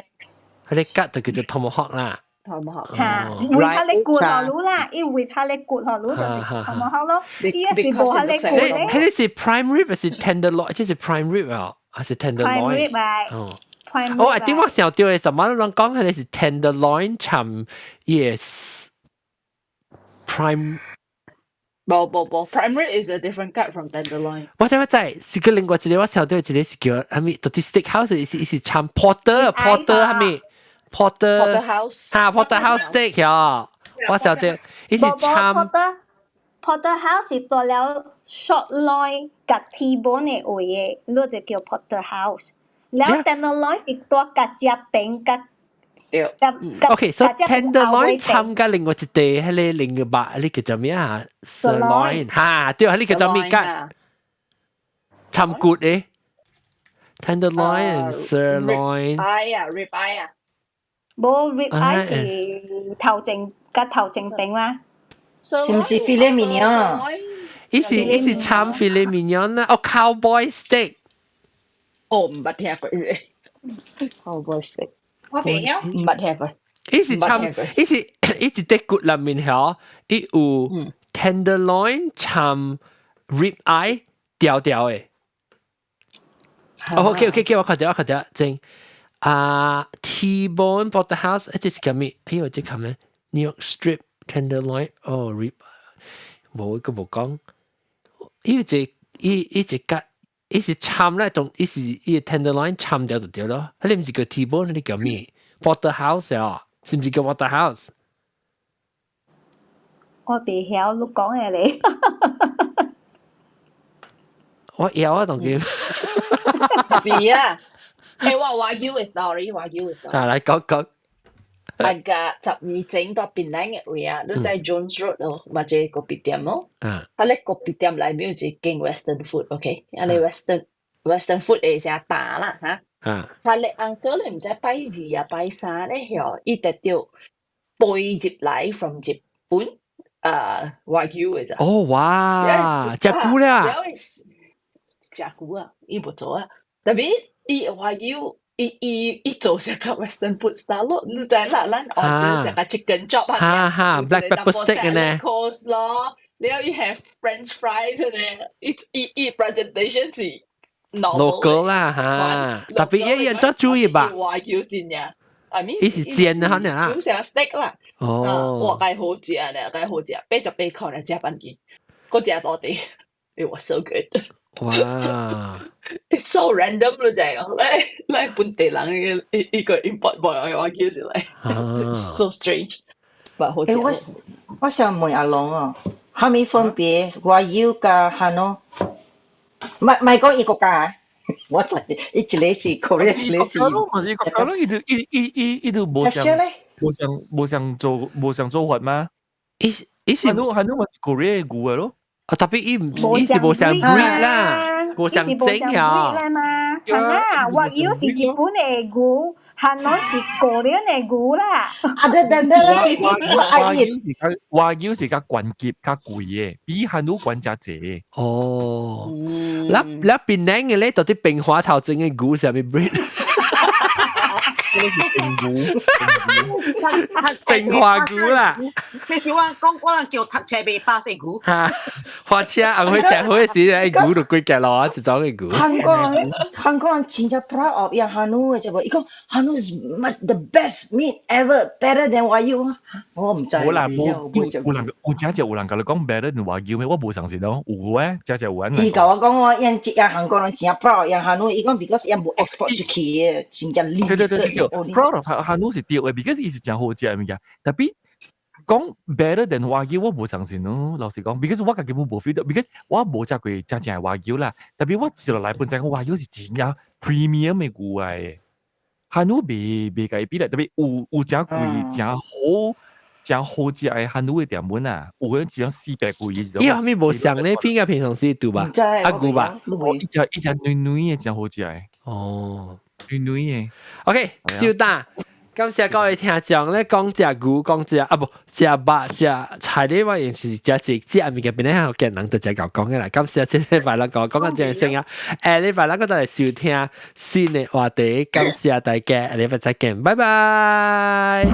彼個割就叫做 tomahawk 啦。 tomahawk。嚇，為彼个骨予汝啦，伊為彼个骨予汝就是 tomahawk 咯。伊是無彼个骨咧。彼個是 prime rib 還是 tenderloin？這是 prime rib 啊，還是 tenderloin？ prime rib 啊。哦。哦，I think 我想到嘅什麼攏講彼個是 tenderloin 摻 yes prime。無無無，prime rib is a different cut from tenderloin。我知我知，是個另外一個我想到一個是叫啥物，到底 steak house 是是摻 porter porter 啥物 porter porterhouse 哈 porterhouse steak 呀，我曉得，伊是摻 porter porterhouse 是蹛了 short loin 佮 T-bone 的位的，你就叫 porterhouse。了 tenderloin 是蹛共隻邊佮。對。 OK，so tenderloin 摻佮另外一塊，彼个另外肉，彼個叫做咩啊？sirloin 哈，對，彼個叫做咩㗎？摻骨的 tenderloin sirloin。 eye 啊，rib eye 啊。無 rib eye 是頭前佮頭前邊啦。是毋是 filet mignon？伊是摻 filet mignon 啦，哦，cowboy steak。哦，毋捌聽過 cowboy steak。我袂曉，毋捌聽過。伊是摻，伊是伊一塊骨內面曉，伊有 tenderloin 摻 rib eye 條條的。哦，OK OK，我看著我看著，正啊 T-bone porterhouse，這是啥物？哎呦，這個咩？New York strip tenderloin，哦 rib，無個無講，伊一伊伊一個。伊是摻那種，伊是伊 tenderloin 摻掉就對咯。彼毋是叫 T-bone，彼叫咩？Porterhouse 啊，是毋是叫 Porterhouse？我袂曉你講的咧。我曉啊，當佢。是啊，欸，我 Wagyu 的 story，Wagyu 的 story。啊，來講講。啊個10年前蹛檳城的位啊，你在 Jones Road 咯，嘛一個咖啡店咯。啊，咧咖啡店內面有一間 Western food，OK？啊，咧 Western food 會誠大啦，嚇。啊，咧 uncle 咧毋知拜二啊拜三咧，曉伊得著飛入來 from 日本，Wagyu 的咋。哦，哇！食久了。了食久啊，伊無做啊，特別伊 Wagyu。伊伊伊做成個 Western food style 咯，你知啦，咱 order 成個 chicken chop 哈哈，black pepper steak 呢，coleslaw，然後伊 have French fries 呢，伊伊伊 presentation 是 local 啦哈，特別伊人做注意吧？ Wagyu 先呀，I mean 伊是煎的可能啊，煮成 steak 啦，哦，哇，介好食呢，介好食，88塊呢，食半斤，閣食多啲，It was so good。哇！It's so random 咯，就係咧咧本地人嘅一個 import 過來嘅話叫出嚟，so strange。好欸，我我想問阿龍哦，啥物分別 Wagyu 佮韓奴？唔唔係講伊國家，我知伊一個是 Korea，一個是。咯，是國家咯，伊就伊伊伊伊就無相無相無相做無相做法嗎？伊伊是韓奴韓奴嘛是 Korea 牛的咯。啊，特別伊毋伊是無相 breed 啦，無相整呀。啦嘛，係啊，Wagyu 是日本的牛，韓奴是 Korean 的牛啦。啊對對對啦， Wagyu 是較 Wagyu 是較懸級較貴的，比韓奴懸誠濟。哦，那那檳城的咧，到底平華頭前的牛是啥物 breed？這個是平牛，平華牛啦。其實我講我人叫讀冊袂巴西牛。哈，火車紅火車火時，牛就幾格咯，一種的牛。韓國人韓國人真正 proud of 伊韓奴的，知無？伊講韓奴 is much the best meat ever, better than Wagyu。我毋知。無啦，無有人有真正有人共你講 better than Wagyu 咩？我無相信咯，有誒，真正有人。伊共我講我𪜶這樣韓國人真正 proud of 𪜶韓奴，伊講 because 𪜶無 export 出去的，真正對對對對，proud of 韓奴是對的，because 伊是誠好食的物件，特別講 better than 和牛，我無相信咯。老實講，because 我家己無 feel 到，because 我無食過真正的和牛啦。特別我食落來本身，和牛是真正 premium 的牛來的。韓牛袂共伊比啦，特別有誠貴、誠好、誠好食的韓牛的店門啊，有嗰種400貴。伊後面無像咧，片個平常時對吧？阿牛吧？一隻一隻軟軟的，誠好食的。哦，軟軟的。 OK，小達。感謝各位聽眾咧，講食牛，講食啊無食肉食菜咧，我也是食食食物件，變咧福建人就食夠講嘅啦。感謝這禮拜六個講緊正聲啊，下禮拜六個再來收聽新的話題，感謝大家，下禮拜再見，拜拜。